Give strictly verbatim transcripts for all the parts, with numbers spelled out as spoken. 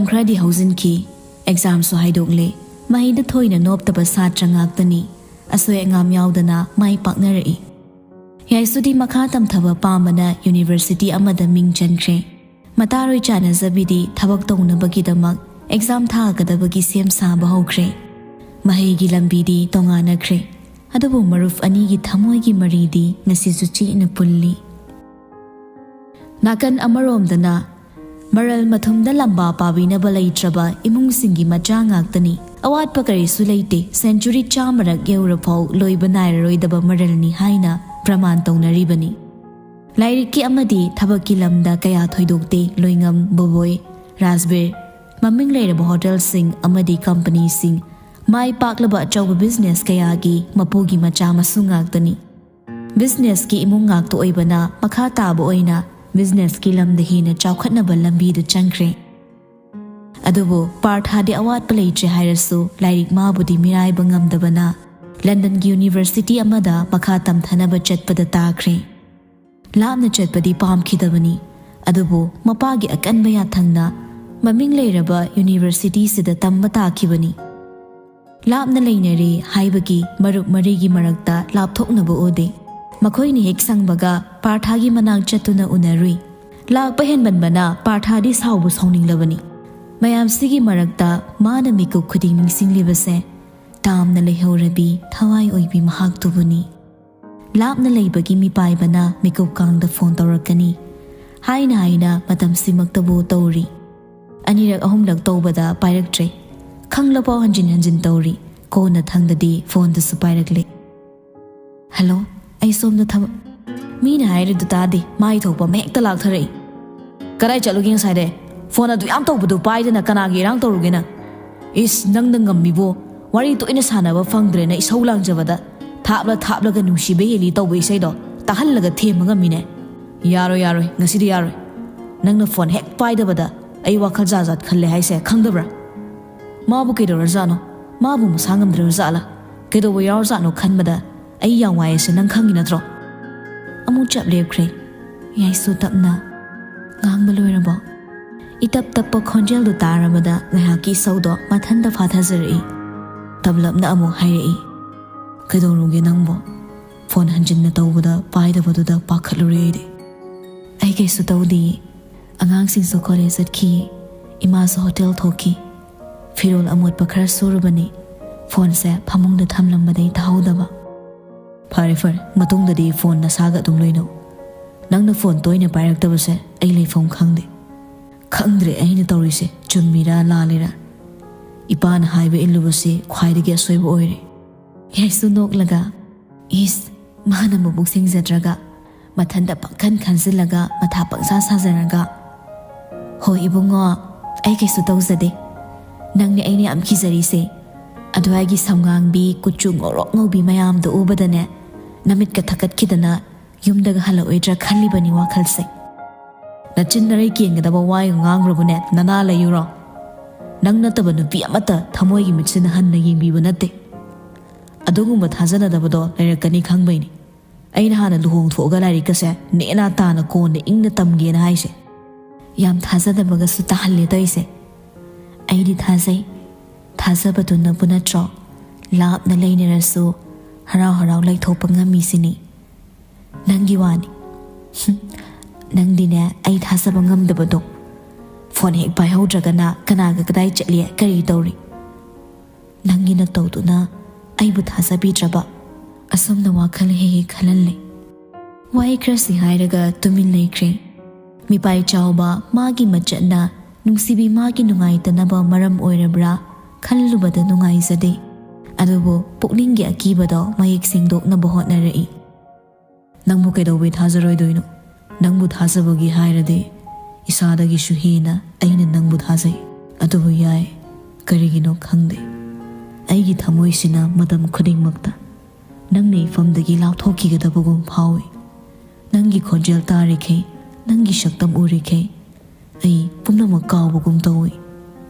ꯈꯔꯗꯤ ꯍꯧꯖꯤꯟꯈꯤ꯫ ꯑꯦꯛꯖꯥꯝꯁꯨ ꯍꯥꯏꯗꯣꯛꯂꯦ꯫ ꯃꯍꯩꯗ ꯊꯣꯏꯅ ꯅꯣꯞꯇꯕ ꯁꯥꯇ꯭ꯔ ꯉꯥꯛꯇꯅꯤ꯫ ꯑꯁꯣꯏ ꯑꯉꯥꯝ ꯌꯥꯎꯗꯅ ꯃꯥꯏ ꯄꯥꯛꯅꯔꯛꯏ꯫ ꯌꯥꯏꯁꯨꯗꯤ ꯃꯈꯥ ꯇꯝꯊꯕ ꯄꯥꯝꯕꯅ ꯌꯨꯅꯤꯚꯔꯁꯤꯇꯤ ꯑꯃꯗ ꯃꯤꯡ ꯆꯟꯈ꯭ꯔꯦ꯫ ꯃꯇꯥꯔꯣꯏ ꯆꯥꯅꯖꯕꯤꯗꯤ ꯊꯕꯛ ꯇꯧꯅꯕꯒꯤꯗꯃꯛ ꯑꯦꯛꯖꯥꯝ ꯊꯥꯒꯗꯕꯒꯤ ꯁꯦꯝ ꯁꯥꯕ ꯍꯧꯈ꯭ꯔꯦ꯫ ꯃꯍꯩꯒꯤ ꯂꯝꯕꯤꯗꯤ ꯇꯣꯉꯥꯟꯅꯈ꯭ꯔꯦ꯫ ꯑꯗꯨꯕꯨ ꯃꯔꯨꯞ ꯑꯅꯤꯒꯤ ꯊꯃꯣꯏꯒꯤ ꯃꯔꯤꯗꯤ ꯉꯁꯤꯁꯨ ꯆꯦꯠꯅ ꯄꯨꯜꯂꯤ꯫ ꯅꯥꯀꯟ ꯑꯃꯔꯣꯝꯗꯅ ꯃꯔꯜ ꯃꯊꯨꯝꯗ ꯂꯝꯕꯥ ꯄꯥꯕꯤꯅꯕ ꯂꯩꯇ꯭ꯔꯕ ꯏꯃꯨꯡꯁꯤꯡꯒꯤ ꯃꯆꯥ ꯉꯥꯛꯇꯅꯤ꯫ ꯑꯋꯥꯠꯄ ꯀꯔꯤꯁꯨ ꯂꯩꯇꯦ, ꯁꯦꯟꯆꯨꯔꯤ ꯆꯥꯃꯔꯛ ꯌꯧꯔꯐꯥꯎ ꯂꯣꯏꯕ ꯅꯥꯏꯔꯔꯣꯏꯗꯕ ꯃꯔꯜꯅꯤ ꯍꯥꯏꯅ ꯄ꯭ꯔꯃꯥꯟ ꯇꯧꯅꯔꯤꯕꯅꯤ꯫ ꯂꯥꯏꯔꯤꯛꯀꯤ ꯑꯃꯗꯤ ꯊꯕꯛꯀꯤ ꯂꯝꯗ ꯀꯌꯥ ꯊꯣꯏꯗꯣꯛꯇꯦ꯫ ꯂꯣꯏꯉꯝ, ꯕꯣꯕꯣꯏ, ꯔꯥꯖꯕꯤꯔ, ꯃꯃꯤꯡ ꯂꯩꯔꯕ ꯍꯣꯇꯦꯜꯁꯤꯡ ꯑꯃꯗꯤ ꯀꯝꯄꯅꯤꯁꯤꯡ, ꯃꯥꯏ ꯄꯥꯛꯂꯕ ꯑꯆꯧꯕ ꯕꯤꯖꯤꯅꯦꯁ ꯀꯌꯥꯒꯤ ꯃꯄꯨꯒꯤ ꯃꯆꯥ ꯃꯁꯨ ꯉꯥꯛꯇꯅꯤ꯫ ꯕꯤꯖꯤꯅꯦꯁꯀꯤ ꯏꯃꯨꯡ ꯉꯥꯛꯇ ꯑꯣꯏꯕꯅ ꯃꯈꯥ ꯇꯥꯕ ꯑꯣꯏꯅ ꯕꯤꯖꯤꯅꯦꯁꯀꯤ ꯂꯝꯗ ꯍꯦꯟꯅ ꯆꯥꯎꯈꯠꯅꯕ ꯂꯝꯕꯤꯗ ꯆꯪꯈ꯭ꯔꯦ꯫ ꯑꯗꯨꯕꯨ ꯄꯥꯔꯊꯥꯗꯤ ꯑꯋꯥꯠꯄ ꯂꯩꯇ꯭ꯔꯦ ꯍꯥꯏꯔꯁꯨ ꯂꯥꯏꯔꯤꯛ ꯃꯥꯕꯨꯗꯤ ꯃꯤꯔꯥꯏꯕ ꯉꯝꯗꯕꯅ ꯂꯟꯗꯟꯒꯤ ꯌꯨꯅꯤꯚꯔꯁꯤꯇꯤ ꯑꯃꯗ ꯃꯈꯥ ꯇꯝꯊꯅꯕ ꯆꯠꯄꯗ ꯇꯥꯈ꯭ꯔꯦ꯫ ꯂꯥꯞꯅ ꯆꯠꯄꯗꯤ ꯄꯥꯝꯈꯤꯗꯕꯅꯤ꯫ ꯑꯗꯨꯕꯨ ꯃꯄꯥꯒꯤ ꯑꯀꯟꯕ ꯌꯥꯊꯪꯅ ꯃꯃꯤꯡ ꯂꯩꯔꯕ ꯌꯨꯅꯤꯚꯔꯁꯤꯇꯤꯁꯤꯗ ꯇꯝꯕ ꯇꯥꯈꯤꯕꯅꯤ꯫ ꯂꯥꯞꯅ ꯂꯩꯅꯔꯦ ꯍꯥꯏꯕꯒꯤ ꯃꯔꯨꯞ ꯃꯔꯤꯒꯤ ꯃꯔꯛꯇ ꯂꯥꯞꯊꯣꯛꯅꯕ ꯎꯗꯦ꯫ ꯃꯈꯣꯏꯅ ꯍꯦꯛ ꯁꯪꯕꯒ ꯄꯥꯔꯊꯥꯒꯤ ꯃꯅꯥꯛ ꯆꯠꯇꯨꯅ ꯎꯅꯔꯨꯏ꯫ ꯂꯥꯛꯄ ꯍꯦꯟꯃꯟꯕꯅ ꯄꯥꯔꯊꯥꯗꯤ ꯁꯥꯎꯕ ꯁꯥꯎꯅꯤꯡꯂꯕꯅꯤ꯫ ꯃꯌꯥꯝꯁꯤꯒꯤ ꯃꯔꯛꯇ ꯃꯥꯅ ꯃꯤꯀꯨꯞ ꯈꯨꯗꯤꯡ ꯅꯤꯡꯁꯤꯡꯂꯤꯕꯁꯦ ꯇꯥꯝꯅ ꯂꯩꯍꯧꯔꯕꯤ ꯊꯋꯥꯏ ꯑꯣꯏꯕꯤ ꯃꯍꯥꯛꯇꯨꯕꯨꯅꯤ꯫ ꯂꯥꯞꯅ ꯂꯩꯕꯒꯤ ꯃꯤꯄꯥꯏꯕꯅ ꯃꯤꯀꯨꯞ ꯀꯥꯡꯗ ꯐꯣꯟ ꯇꯧꯔꯛꯀꯅꯤ ꯍꯥꯏꯅ ꯍꯥꯏꯅ ꯃꯇꯝꯁꯤꯃꯛꯇꯕꯨ ꯇꯧꯔꯤ꯫ ꯑꯅꯤꯔꯛ ꯑꯍꯨꯝꯂꯛ ꯇꯧꯕꯗ ꯄꯥꯏꯔꯛꯇ꯭ꯔꯦ꯫ ꯈꯪꯂꯐꯥꯎ ꯍꯟꯖꯤꯟ ꯍꯟꯖꯤꯟ ꯇꯧꯔꯤ꯫ ꯀꯣꯟꯅ ꯊꯪꯗꯗꯤ ꯐꯣꯟꯗꯨꯁꯨ ꯄꯥꯏꯔꯛꯂꯦ꯫ "ꯍꯜꯂꯣ, ꯑꯩ ꯁꯣꯝꯗ ꯊꯕꯛ..." ꯃꯤꯅ ꯍꯥꯏꯔꯤꯗꯨ ꯇꯥꯗꯦ, ꯃꯥꯏ ꯊꯣꯛꯄ ꯑꯃ ꯍꯦꯛꯇ ꯂꯥꯛꯊꯔꯛꯏ꯫ "ꯀꯗꯥꯏ ꯆꯠꯂꯨꯒꯦ ꯉꯁꯥꯏꯗꯩ? ꯐꯣꯟ ꯑꯗꯨ ꯌꯥꯝ ꯇꯧꯕꯗꯨ ꯄꯥꯏꯗꯅ ꯀꯅꯥꯒꯤ ꯏꯔꯥꯡ ꯇꯧꯔꯨꯒꯦ ꯅꯪ? ꯏꯁ, ꯅꯪꯅ ꯉꯝꯃꯤꯕꯣ꯫ ꯋꯥꯔꯤ ꯇꯣꯏꯅ ꯁꯥꯟꯅꯕ ꯐꯪꯗ꯭ꯔꯦꯅ ꯏꯁꯧ ꯂꯥꯡꯖꯕꯗ ꯊꯥꯞꯂ ꯊꯥꯞꯂꯒ ꯅꯨꯡꯁꯤꯕ ꯍꯦꯜꯂꯤ ꯇꯧꯕ ꯏꯁꯩꯗꯣ ꯇꯥꯍꯜꯂꯒ ꯊꯦꯝꯕ ꯉꯝꯃꯤꯅꯦ꯫ ꯌꯥꯔꯣꯏ, ꯌꯥꯔꯣꯏ, ꯉꯁꯤꯗꯤ ꯌꯥꯔꯣꯏ꯫ ꯅꯪꯅ ꯐꯣꯟ ꯍꯦꯛ ꯄꯥꯏꯗꯕꯗ ꯑꯩ ꯋꯥꯈꯜ ꯖꯥꯠ ꯖꯥꯠ ꯈꯜꯂꯦ ꯍꯥꯏꯁꯦ ꯈꯪꯗꯕ꯭ꯔꯥ? ꯃꯥꯕꯨ ꯀꯩꯗꯧꯔꯖꯥꯠꯅꯣ? ꯃꯥꯕꯨ ꯃꯁꯥ ꯉꯝꯗ꯭ꯔꯕ ꯖꯥꯠꯂꯥ? ꯀꯩꯗꯧꯕ ꯌꯥꯎꯔꯖꯥꯠꯅꯣ ꯈꯟꯕꯗ ꯑꯩ ꯌꯥꯝ ꯋꯥꯏ ꯍꯥꯏꯁꯦ ꯅꯪ ꯈꯪꯉꯤ ꯅꯠꯇ꯭ꯔꯣ?" ꯑꯃꯨꯛ ꯆꯞ ꯂꯦꯞꯈ꯭ꯔꯦ꯫ ꯌꯥꯏꯁꯨ ꯇꯞꯅ, "ꯉꯥꯡꯕ ꯂꯣꯏꯔꯕꯣ?" ꯏꯇꯞ ꯇꯞꯄ ꯈꯣꯟꯖꯦꯜꯗꯨ ꯇꯥꯔꯕꯗ ꯉꯥꯏꯍꯥꯛꯀꯤ ꯏꯁꯧꯗꯣ ꯃꯊꯟꯇ ꯐꯥꯊꯖꯔꯛꯏ꯫ ꯇꯞꯂꯞꯅ ꯑꯃꯨꯛ ꯍꯥꯏꯔꯛꯏ, "ꯀꯩꯗꯧꯔꯨꯒꯦ ꯅꯪꯕꯣ? ꯐꯣꯟ ꯍꯟꯖꯤꯟꯅ ꯇꯧꯕꯗ ꯄꯥꯏꯗꯕꯗꯨꯗ ꯄꯥꯈꯠꯂꯨꯔꯦ ꯑꯩꯗꯤ꯫" "ꯑꯩ ꯀꯩꯁꯨ ꯇꯧꯗꯤꯌꯦ꯫ ꯑꯉꯥꯡꯁꯤꯡꯁꯨ ꯀꯣꯂꯦꯖ ꯆꯠꯈꯤꯌꯦ꯫ ꯏꯃꯥꯁꯨ ꯍꯣꯇꯦꯜ ꯊꯣꯛꯈꯤ꯫ ꯐꯤꯔꯣꯜ ꯑꯃꯣꯠꯄ ꯈꯔ ꯁꯨꯔꯨꯕꯅꯤ꯫ ꯐꯣꯟꯁꯦ ꯐꯃꯨꯡꯗ ꯊꯝꯂꯝꯕꯗꯩ ꯇꯥꯍꯧꯗꯕ꯫" "ꯐꯔꯦ ꯐꯔꯦ, ꯃꯇꯨꯡꯗꯗꯤ ꯐꯣꯟ ꯅꯁꯥꯒ ꯑꯗꯨꯝ ꯂꯣꯏꯅꯧ꯫ ꯅꯪꯅ ꯐꯣꯟ ꯇꯣꯏꯅ ꯄꯥꯏꯔꯛꯇꯕꯁꯦ ꯑꯩ ꯂꯩꯐꯝ ꯈꯪꯗꯦ꯫" "ꯈꯪꯗ꯭ꯔꯦ ꯑꯩꯅ ꯇꯧꯔꯤꯁꯦ ꯆꯨꯝꯃꯤꯔꯥ ꯂꯥꯜꯂꯤꯔꯥ꯫ ꯏꯄꯥꯅ ꯍꯥꯏꯕ ꯏꯜꯂꯨꯕꯁꯤ ꯈ꯭ꯋꯥꯏꯗꯒꯤ ꯑꯁꯣꯏꯕ ꯑꯣꯏꯔꯦ꯫" ꯌꯥꯏꯁꯨ ꯅꯣꯛꯂꯒ, "ꯏꯁ, ꯃꯥꯅ ꯃꯕꯨꯛ ꯁꯦꯡꯖꯗ꯭ꯔꯒ, ꯃꯊꯟꯇ ꯄꯪꯈꯟ ꯈꯟꯖꯤꯜꯂꯒ, ꯃꯊꯥ ꯄꯪꯁꯥ ꯁꯥꯖꯔꯒ꯫" "ꯍꯣꯏ ꯏꯕꯨꯡꯉꯣ, ꯑꯩ ꯀꯩꯁꯨ ꯇꯧꯖꯗꯦ꯫ ꯅꯪꯅꯦ ꯑꯩꯅ ꯌꯥꯝ ꯀꯤꯖꯔꯤꯁꯦ꯫ ꯑꯗꯨꯋꯥꯏꯒꯤ ꯁꯝꯉꯥꯡꯕꯤ, ꯀꯨꯆꯨ ꯉꯧꯔꯣꯛ ꯉꯧꯕꯤ ꯃꯌꯥꯝꯗꯣ ꯎꯕꯗꯅꯦ, ꯅꯃꯤꯠꯀ ꯊꯛꯀꯠꯈꯤꯗꯅ ꯌꯨꯝꯗꯒ ꯍꯜꯂꯛꯑꯣꯏꯗ꯭ꯔꯥ ꯈꯜꯂꯤꯕꯅꯤ ꯋꯥꯈꯜꯁꯦ꯫ ꯅꯆꯤꯟ ꯅꯔꯩ ꯀꯦꯟꯒꯗꯕ ꯋꯥꯒ ꯉꯥꯡꯈ꯭ꯔꯕꯅꯦ, ꯅꯅꯥ ꯂꯩꯌꯨꯔꯣ? ꯅꯪ ꯅꯠꯇꯕ ꯅꯨꯄꯤ ꯑꯃꯠꯇ ꯊꯃꯣꯏꯒꯤ ꯃꯤꯠꯁꯤꯅ ꯍꯟꯅ ꯌꯦꯡꯕꯤꯕ ꯅꯠꯇꯦ꯫ ꯑꯗꯨꯒꯨꯝꯕ ꯊꯥꯖꯅꯗꯕꯗꯣ ꯂꯩꯔꯛꯀꯅꯤ ꯈꯪꯕꯩꯅꯤ꯫ ꯑꯩꯅ ꯍꯥꯟꯅ ꯂꯨꯍꯣꯡꯊꯣꯛꯑꯒ ꯂꯥꯏꯔꯤꯛꯀꯁꯦ ꯅꯦꯅꯥ ꯇꯥꯅ ꯀꯣꯟꯅ ꯏꯪꯅ ꯇꯝꯒꯦꯅ ꯍꯥꯏꯁꯦ꯫" "ꯌꯥꯝ ꯊꯥꯖꯗꯕꯒꯁꯨ ꯇꯥꯍꯜꯂꯦ ꯇꯧꯏꯁꯦ꯫" "ꯑꯩꯗꯤ ꯊꯥꯖꯩ꯫ ꯊꯥꯖꯕꯗꯨꯅꯕꯨ ꯅꯠꯇ꯭ꯔꯣ ꯂꯥꯞꯅ ꯂꯩꯅꯔꯁꯨ ꯍꯔꯥꯎ ꯍꯔꯥꯎ ꯂꯩꯊꯣꯛꯄ ꯉꯝꯃꯤꯁꯤꯅꯤ꯫ ꯅꯪꯒꯤ ꯋꯥꯅꯤ꯫ ꯍꯨꯝ, ꯅꯪꯗꯤꯅꯦ, ꯑꯩ ꯊꯥꯖꯕ ꯉꯝꯗꯕꯗꯣ꯫ ꯐꯣꯟ ꯍꯦꯛ ꯄꯥꯏꯍꯧꯗ꯭ꯔꯒꯅ ꯀꯅꯥꯒ ꯀꯗꯥꯏ ꯆꯠꯂꯤ, ꯀꯔꯤ ꯇꯧꯔꯤ? ꯅꯪꯒꯤ ꯅꯇꯧꯗꯨꯅ ꯑꯩꯕꯨ ꯊꯥꯖꯕꯤꯗ꯭ꯔꯕ?" ꯑꯁꯨꯝꯅ ꯋꯥꯈꯜ ꯍꯦꯛ ꯍꯦꯛ ꯈꯜꯍꯜꯂꯦ꯫ ꯋꯥꯍꯩ ꯈꯔꯁꯤ ꯍꯥꯏꯔꯒ ꯇꯨꯃꯤꯟ ꯂꯩꯈ꯭ꯔꯦ꯫ ꯃꯤꯄꯥꯏ ꯆꯥꯎꯕ ꯃꯥꯒꯤ ꯃꯆꯠꯅ ꯅꯨꯡꯁꯤꯕꯤ ꯃꯥꯒꯤ ꯅꯨꯡꯉꯥꯏꯇꯅꯕ ꯃꯔꯝ ꯑꯣꯏꯔꯕ꯭ꯔꯥ ꯈꯜꯂꯨꯕꯗ ꯅꯨꯡꯉꯥꯏꯖꯗꯦ꯫ ꯑꯗꯨꯕꯨ ꯄꯨꯛꯅꯤꯡꯒꯤ ꯑꯀꯤꯕꯗꯣ ꯃꯌꯦꯛ ꯁꯦꯡꯗꯣꯛꯅꯕ ꯍꯣꯠꯅꯔꯛꯏ꯫ "ꯅꯪꯕꯨ ꯀꯩꯗꯧꯕꯩ ꯊꯥꯖꯔꯣꯏꯗꯣꯏꯅꯣ? ꯅꯪꯕꯨ ꯊꯥꯖꯕꯒꯤ ꯍꯥꯏꯔꯗꯤ ꯏꯁꯥꯗꯒꯤꯁꯨ ꯍꯦꯟꯅ ꯑꯩꯅ ꯅꯪꯕꯨ ꯊꯥꯖꯩ꯫ ꯑꯗꯨꯕꯨ ꯌꯥꯏ, ꯀꯔꯤꯒꯤꯅꯣ ꯈꯪꯗꯦ, ꯑꯩꯒꯤ ꯊꯃꯣꯏꯁꯤꯅ ꯃꯇꯝ ꯈꯨꯗꯤꯡꯃꯛꯇ ꯅꯪꯅ ꯏꯐꯝꯗꯒꯤ ꯂꯥꯞꯊꯣꯛꯈꯤꯒꯗꯕꯒꯨꯝ ꯐꯥꯎꯏ꯫ ꯅꯪꯒꯤ ꯈꯣꯟꯖꯦꯜ ꯇꯥꯔꯤꯈꯩ, ꯅꯪꯒꯤ ꯁꯛꯇꯝ ꯎꯔꯤꯈꯩ ꯑꯩ ꯄꯨꯝꯅꯃꯛ ꯀꯥꯎꯕꯒꯨꯝ ꯇꯧꯏ꯫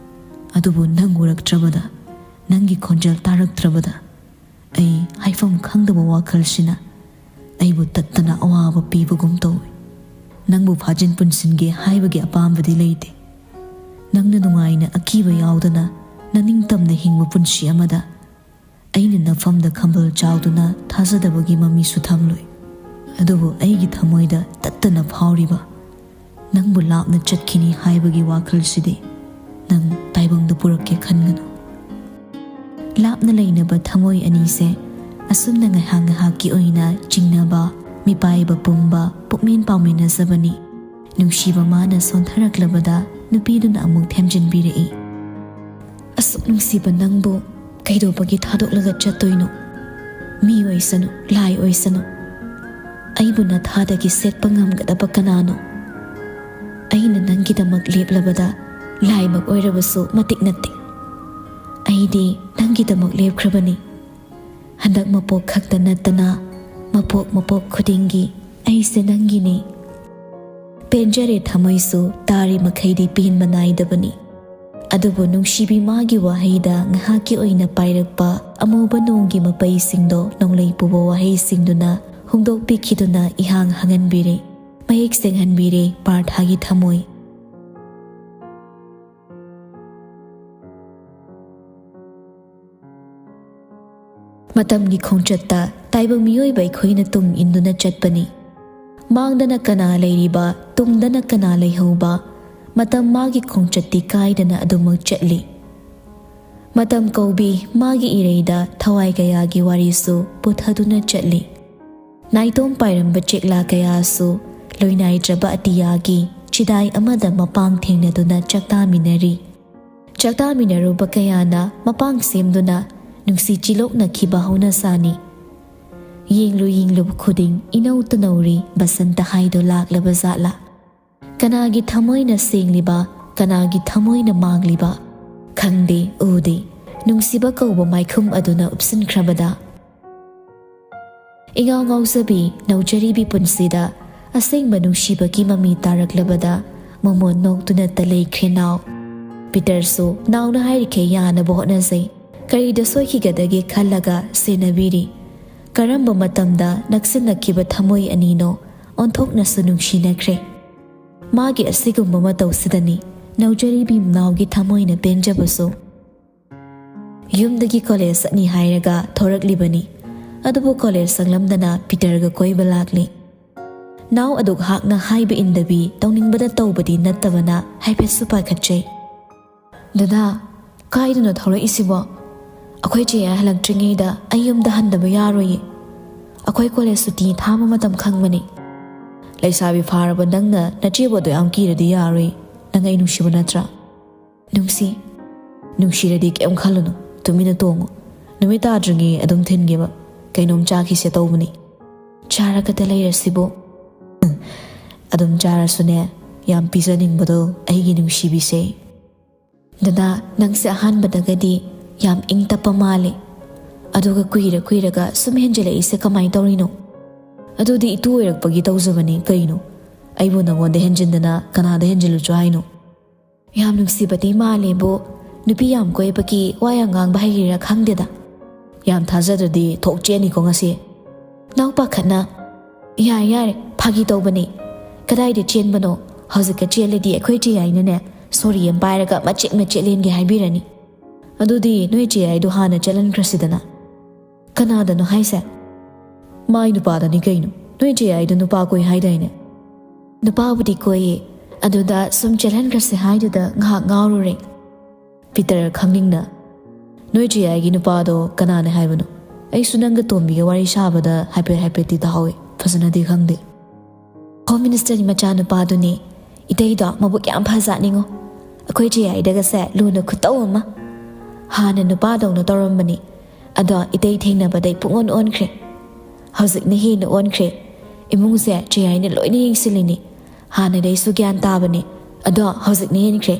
ꯑꯗꯨꯕꯨ ꯅꯪ ꯎꯔꯛꯇ꯭ꯔꯕꯗ, ꯅꯪꯒꯤ ꯈꯣꯟꯖꯦꯜ ꯇꯥꯔꯛꯇ꯭ꯔꯕꯗ ꯑꯩ ꯍꯥꯏꯐꯝ ꯈꯪꯗꯕ ꯋꯥꯈꯜꯁꯤꯅ ꯑꯩꯕꯨ ꯇꯠꯇꯅ ꯑꯋꯥꯕ ꯄꯤꯕꯒꯨꯝ ꯇꯧꯏ꯫ ꯅꯪꯕꯨ ꯐꯥꯖꯤꯟ ꯄꯨꯟꯁꯤꯟꯒꯦ ꯍꯥꯏꯕꯒꯤ ꯑꯄꯥꯝꯕꯗꯤ ꯂꯩꯇꯦ꯫ ꯅꯪꯅ ꯅꯨꯡꯉꯥꯏꯅ ꯑꯀꯤꯕ ꯌꯥꯎꯗꯅ ꯅꯅꯤꯡꯇꯝꯅ ꯍꯤꯡꯕ ꯄꯨꯟꯁꯤ ꯑꯃꯗ ꯑꯩꯅ ꯅꯐꯝꯗ ꯈꯝꯕꯜ ꯆꯥꯎꯗꯨꯅ ꯊꯥꯖꯗꯕꯒꯤ ꯃꯃꯤꯁꯨ ꯊꯝꯂꯣꯏ꯫ ꯑꯗꯨꯕꯨ ꯑꯩꯒꯤ ꯊꯃꯣꯏꯗ ꯇꯠꯇꯅ ꯐꯥꯎꯔꯤꯕ ꯅꯪꯕꯨ ꯂꯥꯞꯅ ꯆꯠꯈꯤꯅꯤ ꯍꯥꯏꯕꯒꯤ ꯋꯥꯈꯜꯁꯤꯗꯤ ꯅꯪ ꯇꯥꯏꯕꯪꯗ ꯄꯨꯔꯛꯀꯦ ꯈꯟꯒꯅꯨ꯫ ꯂꯥꯞꯅ ꯂꯩꯅꯕ ꯊꯃꯣꯏ ꯑꯅꯤꯁꯦ ꯑꯁꯨꯝꯅ ꯉꯥꯏꯍꯥꯛ ꯉꯥꯏꯍꯥꯛꯀꯤ ꯑꯣꯏꯅ ꯆꯤꯡꯅꯕ, ꯃꯤꯄꯥꯏꯕ ꯄꯨꯝꯕ ꯄꯨꯛꯃꯦꯟ ꯄꯥꯎꯃꯤꯟꯅꯖꯕꯅꯤ꯫ ꯅꯨꯡꯁꯤꯕ ꯃꯥꯅ ꯁꯣꯟꯊꯔꯛꯂꯕꯗ ꯅꯨꯄꯤꯗꯨꯅ ꯑꯃꯨꯛ ꯊꯦꯝꯖꯤꯟꯕꯤꯔꯛꯏ꯫ "ꯑꯁꯨꯛ ꯅꯨꯡꯁꯤꯕ ꯅꯪꯕꯨ ꯀꯩꯗꯧꯕꯒꯤ ꯊꯥꯗꯣꯛꯂꯒ ꯆꯠꯇꯣꯏꯅꯣ? ꯃꯤ ꯑꯣꯏꯁꯅꯨ, ꯂꯥꯏ ꯑꯣꯏꯁꯅꯨ, ꯑꯩꯕꯨ ꯅꯊꯥꯗꯒꯤ ꯁꯦꯠꯄ ꯉꯝꯒꯗꯕ ꯀꯅꯥꯅꯣ? ꯑꯩꯅ ꯅꯪꯒꯤꯗꯃꯛ ꯂꯦꯞꯂꯕꯗ ꯂꯥꯏꯃꯛ ꯑꯣꯏꯔꯕꯁꯨ ꯃꯇꯤꯛ ꯅꯠꯇꯦ꯫ ꯑꯩꯗꯤ ꯅꯪꯒꯤꯗꯃꯛ ꯂꯦꯞꯈ꯭ꯔꯕꯅꯤ꯫ ꯍꯟꯗꯛ ꯃꯄꯣꯛ ꯈꯛꯇ ꯅꯠꯇꯅ ꯃꯄꯣꯛ ꯃꯄꯣꯛ ꯈꯨꯗꯤꯡꯒꯤ ꯑꯩꯁꯦ ꯅꯪꯒꯤꯅꯤ꯫ ꯄꯦꯟꯖꯔꯦ ꯊꯃꯣꯏꯁꯨ ꯇꯥꯔꯤ ꯃꯈꯩꯗꯤ ꯄꯦꯟꯕ ꯅꯥꯏꯗꯕꯅꯤ꯫ ꯑꯗꯨꯕꯨ ꯅꯨꯡꯁꯤꯕꯤ ꯃꯥꯒꯤ ꯋꯥꯍꯩꯗ ꯉꯥꯏꯍꯥꯛꯀꯤ ꯑꯣꯏꯅ ꯄꯥꯏꯔꯛꯄ ꯑꯃꯨꯕ ꯅꯣꯡꯒꯤ ꯃꯄꯩꯁꯤꯡꯗꯣ ꯅꯣꯡꯂꯩ ꯄꯨꯕ ꯋꯥꯍꯩꯁꯤꯡꯗꯨꯅ ꯍꯣꯡꯗꯣꯛꯄꯤꯈꯤꯗꯨꯅ ꯏꯍꯥꯡ ꯍꯥꯡꯍꯟꯕꯤꯔꯦ, ꯃꯌꯦꯛ ꯁꯦꯡꯍꯟꯕꯤꯔꯦ ꯄꯥꯔꯊꯥꯒꯤ ꯊꯃꯣꯏ꯫ ꯃꯇꯝꯒꯤ ꯈꯣꯡꯆꯠꯇ ꯇꯥꯏꯕꯪ ꯃꯤꯑꯣꯏꯕ ꯑꯩꯈꯣꯏꯅ ꯇꯨꯡ ꯏꯟꯗꯨꯅ ꯆꯠꯄꯅꯤ꯫ ꯃꯥꯡꯗꯅ ꯀꯅꯥ ꯂꯩꯔꯤꯕ, ꯇꯨꯡꯗꯅ ꯀꯅꯥ ꯂꯩꯍꯧꯕ, ꯃꯇꯝ ꯃꯥꯒꯤ ꯈꯣꯡꯆꯠꯇꯤ ꯀꯥꯏꯗꯅ ꯑꯗꯨꯃꯛ ꯆꯠꯂꯤ꯫ ꯃꯇꯝ ꯀꯧꯕꯤ ꯃꯥꯒꯤ ꯏꯔꯩꯗ ꯊꯋꯥꯏ ꯀꯌꯥꯒꯤ ꯋꯥꯔꯤꯁꯨ ꯄꯨꯊꯗꯨꯅ ꯆꯠꯂꯤ꯫ ꯅꯥꯏꯇꯣꯝ ꯄꯥꯏꯔꯝꯕ ꯆꯦꯛꯂꯥ ꯀꯌꯥꯁꯨ ꯂꯣꯏꯅꯥꯏꯗ꯭ꯔꯕ ꯑꯇꯤꯌꯥꯒꯤ ꯆꯤꯗꯥꯏ ꯑꯃꯗ ꯃꯄꯥꯡ ꯊꯦꯡꯅꯗꯨꯅ ꯆꯥꯛꯇꯥꯃꯤꯟꯅꯔꯤ꯫ ꯆꯥꯛꯇꯥꯃꯤꯟꯅꯔꯨꯕ ꯀꯌꯥꯅ ꯃꯄꯥꯡ ꯁꯦꯝꯗꯨꯅ ꯅꯨꯡꯁꯤ ꯆꯤꯂꯣꯛꯅꯈꯤꯕ ꯍꯧꯅꯁꯥꯅꯤ꯫ ꯌꯦꯡꯂꯨ ꯌꯦꯡꯂꯨꯕ ꯈꯨꯗꯤꯡ ꯏꯅꯧ ꯇꯅꯧꯔꯤ ꯕꯁꯟꯇ ꯍꯥꯏꯗꯣ ꯂꯥꯛꯂꯕ ꯖꯥꯠꯂꯥ? ꯀꯅꯥꯒꯤ ꯊꯃꯣꯏꯅ ꯁꯦꯡꯂꯤꯕ, ꯀꯅꯥꯒꯤ ꯊꯃꯣꯏꯅ ꯃꯥꯡꯂꯤꯕ? ꯈꯪꯗꯦ, ꯎꯗꯦ꯫ ꯅꯨꯡꯁꯤꯕ ꯀꯧꯕ ꯃꯥꯏꯈꯨꯝ ꯑꯗꯨꯅ ꯎꯞꯁꯤꯟꯈ꯭ꯔꯕꯗ꯫ ꯏꯉꯥꯎ ꯉꯥꯎꯖꯕꯤ ꯅꯧꯖꯔꯤꯕꯤ ꯄꯨꯟꯁꯤꯗ ꯑꯁꯦꯡꯕ ꯅꯨꯡꯁꯤꯕꯒꯤ ꯃꯃꯤ ꯇꯥꯔꯛꯂꯕꯗ ꯃꯃꯣꯟ ꯅꯣꯛꯇꯨꯅꯇ ꯂꯩꯈ꯭ꯔꯦ ꯅꯥꯎ꯫ ꯄꯤꯇꯔꯁꯨ ꯅꯥꯎꯅ ꯍꯥꯏꯔꯤꯈꯩ ꯌꯥꯅꯕ ꯍꯣꯠꯅꯖꯩ꯫ ꯀꯔꯤꯗ ꯁꯣꯏꯈꯤꯒꯗꯒꯦ ꯈꯜꯂꯒ ꯁꯦꯟꯅꯕꯤꯔꯤ꯫ ꯀꯔꯝꯕ ꯃꯇꯝꯗ ꯅꯛꯁꯤꯟꯅꯈꯤꯕ ꯊꯃꯣꯏ ꯑꯅꯤꯅꯣ ꯑꯣꯟꯊꯣꯛꯅꯁꯨ ꯅꯨꯡꯁꯤꯅꯈ꯭ꯔꯦ꯫ ꯃꯥꯒꯤ ꯑꯁꯤꯒꯨꯝꯕ ꯃꯇꯧꯁꯤꯗꯅꯤ ꯅꯧꯖꯔꯤꯕꯤ ꯃꯅꯥꯎꯒꯤ ꯊꯃꯣꯏꯅ ꯄꯦꯟꯖꯕꯁꯨ꯫ ꯌꯨꯝꯗꯒꯤ ꯀꯣꯂꯦꯖ ꯆꯠꯅꯤ ꯍꯥꯏꯔꯒ ꯊꯣꯔꯛꯂꯤꯕꯅꯤ꯫ ꯑꯗꯨꯕꯨ ꯀꯣꯂꯦꯖ ꯆꯪꯂꯝꯗꯅ ꯄꯤꯇꯔꯒ ꯀꯣꯏꯕ ꯂꯥꯛꯂꯤ꯫ ꯅꯥꯎ ꯑꯗꯨꯛ ꯍꯥꯛꯅ ꯍꯥꯏꯕ ꯏꯟꯗꯕꯤ ꯇꯧꯅꯤꯡꯕꯗ ꯇꯧꯕꯗꯤ ꯅꯠꯇꯕꯅ ꯍꯥꯏꯐꯦꯠꯁꯨ ꯄꯥꯈꯠꯆꯩ꯫ "ꯗꯗꯥ, ꯀꯥꯏꯗꯅꯣ ꯊꯧꯔꯛꯏꯁꯤꯕꯣ? ꯑꯩꯈꯣꯏ ꯆꯦ ꯌꯥꯏ ꯍꯜꯂꯛꯇ꯭ꯔꯤꯉꯩꯗ ꯑꯩ ꯌꯨꯝꯗ ꯍꯟꯗꯕ ꯌꯥꯔꯣꯏꯌꯦ꯫ ꯑꯩꯈꯣꯏ ꯀꯣꯂꯦꯖ ꯁꯨꯇꯤ ꯊꯥꯕ ꯃꯇꯝ ꯈꯪꯕꯅꯤ꯫ ꯂꯩꯁꯥꯕꯤ ꯐꯥꯔꯕ ꯅꯪꯅ ꯅꯆꯦꯕꯨ ꯑꯗꯨ ꯌꯥꯝ ꯀꯤꯔꯗꯤ ꯌꯥꯔꯣꯏ꯫ ꯅꯪ ꯑꯩ ꯅꯨꯡꯁꯤꯕ ꯅꯠꯇ꯭ꯔꯥ?" "ꯅꯨꯡꯁꯤ꯫ ꯅꯨꯡꯁꯤꯔꯗꯤ ꯀꯩꯝ ꯈꯜꯂꯨꯅꯨ꯫ ꯇꯨꯃꯤꯟꯅ ꯇꯣꯡꯉꯨ꯫ ꯅꯨꯃꯤꯠ ꯇꯥꯗ꯭ꯔꯤꯉꯩ ꯑꯗꯨꯝ ꯊꯤꯟꯒꯦꯕ꯫ ꯀꯩꯅꯣꯝ ꯆꯥꯈꯤꯁꯦ ꯇꯧꯕꯅꯤ꯫ ꯆꯥꯔꯒꯗ ꯂꯩꯔꯁꯤꯕꯨ?" "ꯑꯗꯨꯝ ꯆꯥꯔꯁꯨꯅꯦ, ꯌꯥꯝ ꯄꯤꯖꯅꯤꯡꯕꯗꯣ ꯑꯩꯒꯤ ꯅꯨꯡꯁꯤꯕꯤꯁꯦ꯫" "ꯗꯗꯥ, ꯅꯪꯁꯦ ꯑꯍꯥꯟꯕꯗꯒꯗꯤ ꯌꯥꯝ ꯏꯪ ꯇꯞꯄ ꯃꯥꯜꯂꯦ꯫ ꯑꯗꯨꯒ ꯀꯨꯏꯔ ꯀꯨꯏꯔꯒ ꯁꯨꯝ ꯍꯦꯟꯖꯤꯜꯂꯛꯏꯁꯦ ꯀꯃꯥꯏꯅ ꯇꯧꯔꯤꯅꯣ?" "ꯑꯗꯨꯗꯤ ꯏꯇꯨ ꯑꯣꯏꯔꯛꯄꯒꯤ ꯇꯧꯖꯕꯅꯤ ꯀꯩꯅꯣ꯫ ꯑꯩꯕꯨ ꯅꯉꯣꯟꯗ ꯍꯦꯟꯖꯤꯟꯗꯅ ꯀꯅꯥꯗ ꯍꯦꯟꯖꯤꯜꯂꯨꯆꯣ ꯍꯥꯏꯅꯣ?" "ꯌꯥꯝ ꯅꯨꯡꯁꯤꯕꯗꯤ ꯃꯥꯜꯂꯦꯕꯨ, ꯅꯨꯄꯤ ꯌꯥꯝ ꯀꯣꯏꯕꯒꯤ ꯋꯥ ꯌꯥꯝ ꯉꯥꯡꯕ ꯍꯩꯔꯤꯔꯥ ꯈꯪꯗꯦꯗ꯫ ꯌꯥꯝ ꯊꯥꯖꯗ꯭ꯔꯗꯤ ꯊꯣꯛ ꯆꯦꯟꯅꯤꯀꯣ ꯉꯁꯤ꯫" ꯅꯥꯎ ꯄꯥꯈꯠꯅ, "ꯌꯥꯔꯦ ꯌꯥꯔꯦ, ꯐꯥꯒꯤ ꯇꯧꯕꯅꯦ꯫ ꯀꯗꯥꯏꯗ ꯆꯦꯟꯕꯅꯣ? ꯍꯧꯖꯤꯛꯀ ꯆꯦꯜꯂꯗꯤ ꯑꯩꯈꯣꯏ ꯆꯦ ꯌꯥꯏꯅꯅꯦ ꯁꯣꯔꯤ ꯑꯃ ꯄꯥꯏꯔꯒ ꯃꯆꯦꯠ ꯃꯆꯦꯠ ꯂꯦꯟꯒꯦ ꯍꯥꯏꯕꯤꯔꯅꯤ꯫ ꯑꯗꯨꯗꯤ ꯅꯣꯏ ꯆꯦ ꯌꯥꯏꯗꯣ ꯍꯥꯟꯅ ꯆꯦꯜꯍꯟꯈ꯭ꯔꯁꯤꯗꯅ꯫" "ꯀꯅꯥꯗꯅꯣ ꯍꯥꯏꯁꯦ?" "ꯃꯥꯏ ꯅꯨꯄꯥꯗꯅꯤ ꯀꯩꯅꯣ꯫ ꯅꯣꯏ ꯆꯦ ꯌꯥꯏꯗꯣ ꯅꯨꯄꯥ ꯀꯣꯏ ꯍꯥꯏꯗꯥꯏꯅꯦ?" "ꯅꯨꯄꯥꯕꯨꯗꯤ ꯀꯣꯏꯌꯦ, ꯑꯗꯨꯗ ꯁꯨꯝ ꯆꯦꯜꯍꯟꯈ꯭ꯔꯁꯦ ꯍꯥꯏꯗꯨꯗ ꯉꯥꯏꯍꯥꯛ ꯉꯥꯎꯔꯨꯔꯦ꯫" ꯄꯤꯇꯔ ꯈꯪꯅꯤꯡꯅ, "ꯅꯣꯏ ꯆꯦ ꯌꯥꯏꯒꯤ ꯅꯨꯄꯥꯗꯣ ꯀꯅꯥꯅꯦ ꯍꯥꯏꯕꯅꯣ? ꯑꯩꯁꯨ ꯅꯪꯒ ꯇꯣꯝꯕꯤꯒ ꯋꯥꯔꯤ ꯁꯥꯕꯗ ꯍꯥꯏꯐꯦꯠ ꯍꯥꯏꯐꯦꯠꯇꯤ ꯇꯥꯍꯧꯋꯦ, ꯐꯖꯅꯗꯤ ꯈꯪꯗꯦ꯫" "ꯍꯣꯝ ꯃꯤꯅꯤꯁꯇꯔꯒꯤ ꯃꯆꯥꯅꯨꯄꯥꯗꯨꯅꯦ꯫ ꯏꯇꯩꯗꯣ ꯃꯕꯨꯛ ꯌꯥꯝ ꯐꯖꯥꯠꯅꯤꯉꯣ꯫ ꯑꯩꯈꯣꯏ ꯆꯦ ꯌꯥꯏꯗꯒꯁꯦ ꯂꯨꯅ ꯈꯨꯇꯧ ꯑꯃ꯫ ꯍꯥꯟꯅ ꯅꯨꯄꯥꯗꯧꯅ ꯇꯧꯔꯝꯕꯅꯤ, ꯑꯗꯣ ꯏꯇꯩ ꯊꯦꯡꯅꯕꯗꯩ ꯄꯨꯡꯑꯣꯟ ꯑꯣꯟꯈ꯭ꯔꯦ꯫ ꯍꯧꯖꯤꯛꯅ ꯍꯦꯟꯅ ꯑꯣꯟꯈ꯭ꯔꯦ꯫ ꯏꯃꯨꯡꯁꯦ ꯆꯦ ꯌꯥꯏꯅ ꯂꯣꯏꯅ ꯌꯦꯡꯁꯤꯜꯂꯤꯅꯤ꯫ ꯍꯥꯟꯅꯗꯩꯁꯨ ꯒ꯭ꯌꯥꯟ ꯇꯥꯕꯅꯤ, ꯑꯗꯣ ꯍꯧꯖꯤꯛꯅ ꯍꯦꯟꯈ꯭ꯔꯦ꯫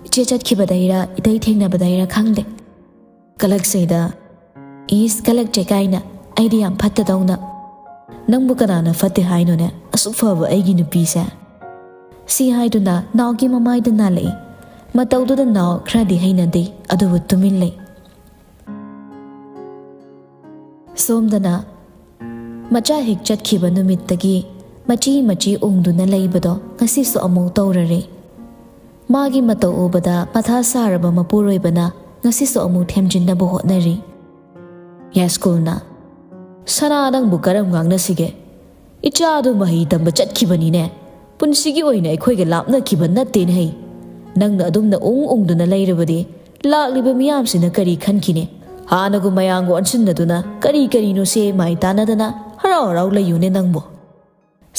ꯏꯆꯦ ꯆꯠꯈꯤꯕꯗꯩꯔ ꯏꯇꯩ ꯊꯦꯡꯅꯕꯗꯩꯔ ꯈꯪꯗꯦ꯫ ꯀꯂꯛꯁꯩꯗ, ꯏꯁ, ꯀꯂꯛꯆꯩ ꯀꯥꯏꯅ, ꯑꯩꯗꯤ ꯌꯥꯝ ꯐꯠꯇꯗꯧꯅ꯫ ꯅꯪꯕꯨ ꯀꯅꯥꯅ ꯐꯠꯇꯦ ꯍꯥꯏꯅꯣꯅꯦ? ꯑꯁꯨꯛ ꯐꯕ ꯑꯩꯒꯤ ꯅꯨꯄꯤꯁꯦ꯫" ꯁꯤ ꯍꯥꯏꯗꯨꯅ ꯅꯥꯎꯒꯤ ꯃꯃꯥꯏꯗ ꯅꯥꯜꯂꯛꯏ꯫ ꯃꯇꯧꯗꯨꯗ ꯅꯥꯎ ꯈꯔꯗꯤ ꯍꯩꯅꯗꯦ, ꯑꯗꯨꯕꯨ ꯇꯨꯃꯤꯟ ꯂꯩ꯫ ꯁꯣꯝꯗꯅ ꯃꯆꯥ ꯍꯦꯛ ꯆꯠꯈꯤꯕ ꯅꯨꯃꯤꯠꯇꯒꯤ ꯃꯆꯤ ꯃꯆꯤ ꯎꯪꯗꯨꯅ ꯂꯩꯕꯗꯣ ꯉꯁꯤꯁꯨ ꯑꯃꯨꯛ ꯇꯧꯔꯔꯦ꯫ ꯃꯥꯒꯤ ꯃꯇꯧ ꯎꯕꯗ ꯃꯊꯥ ꯁꯥꯔꯕ ꯃꯄꯨꯔꯣꯏꯕꯅ ꯉꯁꯤꯁꯨ ꯑꯃꯨꯛ ꯊꯦꯝꯖꯤꯟꯅꯕ ꯍꯣꯠꯅꯔꯤ꯫ ꯌꯥꯏꯁ꯭ꯀꯨꯜꯅ, "ꯁꯅꯥ, ꯅꯪꯕꯨ ꯀꯔꯝ ꯉꯥꯡꯅꯁꯤꯒꯦ? ꯏꯆꯥꯗꯨ ꯃꯍꯩ ꯇꯝꯕ ꯆꯠꯈꯤꯕꯅꯤꯅꯦ꯫ ꯄꯨꯟꯁꯤꯒꯤ ꯑꯣꯏꯅ ꯑꯩꯈꯣꯏꯒ ꯂꯥꯞꯅꯈꯤꯕ ꯅꯠꯇꯦꯅꯦ ꯍꯩ꯫ ꯅꯪꯅ ꯑꯗꯨꯝꯅ ꯎꯪ ꯎꯪꯗꯨꯅ ꯂꯩꯔꯕꯗꯤ ꯂꯥꯛꯂꯤꯕ ꯃꯤꯌꯥꯝꯁꯤꯅ ꯀꯔꯤ ꯈꯟꯈꯤꯅꯤ? ꯍꯥꯟꯅꯒꯨꯝ ꯃꯌꯥꯝꯒ ꯑꯣꯟꯁꯤꯟꯅꯗꯨꯅ ꯀꯔꯤ ꯀꯔꯤꯅꯣ ꯁꯦ ꯃꯥꯏ ꯇꯥꯟꯅꯗꯅ ꯍꯔꯥꯎ ꯍꯔꯥꯎ ꯂꯩꯌꯨꯅꯦ ꯅꯪꯕꯨ꯫"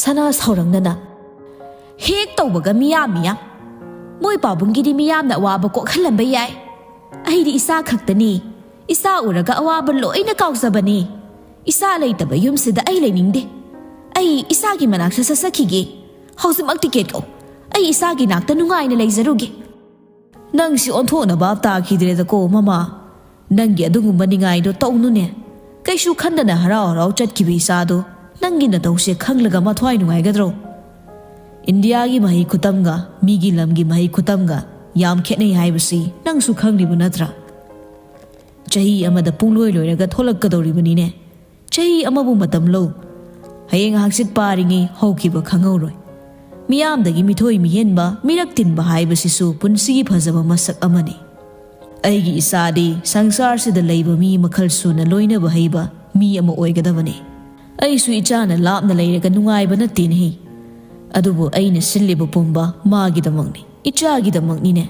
ꯁꯅꯥ ꯁꯥꯎꯔꯪꯅꯅ, "ꯍꯦꯛ ꯇꯧꯕꯒ ꯃꯤꯌꯥꯝ ꯃꯤꯌꯥꯝ꯫ ꯃꯣꯏ ꯄꯥꯕꯨꯡꯒꯤꯗꯤ ꯃꯤꯌꯥꯝꯅ ꯑꯋꯥꯕ ꯀꯣꯛꯍꯜꯂꯝꯕ ꯌꯥꯏ꯫ ꯑꯩꯗꯤ ꯏꯆꯥ ꯈꯛꯇꯅꯤ꯫ ꯏꯆꯥ ꯎꯔꯒ ꯑꯋꯥꯕ ꯂꯣꯏꯅ ꯀꯥꯎꯖꯕꯅꯤ꯫ ꯏꯆꯥ ꯂꯩꯇꯕ ꯌꯨꯝꯁꯤꯗ ꯑꯩ ꯂꯩꯅꯤꯡꯗꯦ꯫ ꯑꯩ ꯏꯆꯥꯒꯤ ꯃꯅꯥꯛꯇ ꯆꯠꯆꯈꯤꯒꯦ꯫ ꯍꯧꯖꯤꯛꯃꯛ ꯇꯤꯀꯦꯠ ꯀꯛꯎ꯫ ꯑꯩ ꯏꯆꯥꯒꯤ ꯅꯥꯛꯇ ꯅꯨꯡꯉꯥꯏꯅ ꯂꯩꯖꯔꯨꯒꯦ꯫" "ꯅꯪꯁꯤ ꯑꯣꯟꯊꯣꯛꯅ ꯚꯥꯞ ꯇꯥꯈꯤꯗ꯭ꯔꯦꯗꯀꯣ, ꯃꯃꯥ꯫ ꯅꯪꯒꯤ ꯑꯗꯨꯒꯨꯝꯕ ꯅꯤꯡꯉꯥꯏꯗꯣ ꯇꯧꯅꯨꯅꯦ꯫ ꯀꯩꯁꯨ ꯈꯟꯗꯅ ꯍꯔꯥꯎ ꯍꯔꯥꯎ ꯆꯠꯈꯤꯕ ꯏꯆꯥꯗꯣ ꯅꯪꯒꯤ ꯅꯇꯧꯁꯦ ꯈꯪꯂꯒ ꯃꯊ꯭ꯋꯥꯏ ꯅꯨꯡꯉꯥꯏꯒꯗ꯭ꯔꯣ? ꯏꯟꯗꯤꯌꯥꯒꯤ ꯃꯍꯩ ꯈꯨꯇꯝꯒ ꯃꯤꯒꯤ ꯂꯝꯒꯤ ꯃꯍꯩ ꯈꯨꯇꯝꯒ ꯌꯥꯝ ꯈꯦꯠꯅꯩ ꯍꯥꯏꯕꯁꯤ ꯅꯪꯁꯨ ꯈꯪꯂꯤꯕ ꯅꯠꯇ꯭ꯔꯥ? ꯆꯍꯤ ꯑꯃꯗ ꯄꯨꯡꯂꯣꯏ ꯂꯣꯏꯔꯒ ꯊꯣꯛꯂꯛꯀꯗꯧꯔꯤꯕꯅꯤꯅꯦ꯫ ꯆꯍꯤ ꯑꯃꯕꯨ ꯃꯇꯝ ꯂꯧ꯫ ꯍꯌꯦꯡ ꯍꯪꯆꯤꯠ ꯄꯥꯔꯤꯉꯩ ꯍꯧꯈꯤꯕ ꯈꯪꯍꯧꯔꯣꯏ꯫ ꯃꯤꯌꯥꯝꯗꯒꯤ ꯃꯤꯊꯣꯏ ꯃꯤꯍꯦꯟꯕ, ꯃꯤꯔꯛ ꯇꯤꯟꯕ ꯍꯥꯏꯕꯁꯤꯁꯨ ꯄꯨꯟꯁꯤꯒꯤ ꯐꯖꯕ ꯃꯁꯛ ꯑꯃꯅꯤ꯫ ꯑꯩꯒꯤ ꯏꯆꯥꯗꯤ ꯁꯪꯁꯥꯔꯁꯤꯗ ꯂꯩꯕ ꯃꯤ ꯃꯈꯜ ꯁꯨꯅ ꯂꯣꯏꯅꯕ ꯍꯩꯕ ꯃꯤ ꯑꯃ ꯑꯣꯏꯒꯗꯕꯅꯤ꯫ ꯑꯩꯁꯨ ꯏꯆꯥꯅ ꯂꯥꯞꯅ ꯂꯩꯔꯒ ꯅꯨꯡꯉꯥꯏꯕ ꯅꯠꯇꯦꯅꯦꯍꯦ꯫ ꯑꯗꯨꯕꯨ ꯑꯩꯅ ꯁꯤꯜꯂꯤꯕ ꯄꯨꯝꯕ ꯃꯥꯒꯤꯗꯃꯛꯅꯤ, ꯏꯆꯥꯒꯤꯗꯃꯛꯅꯤꯅꯦ꯫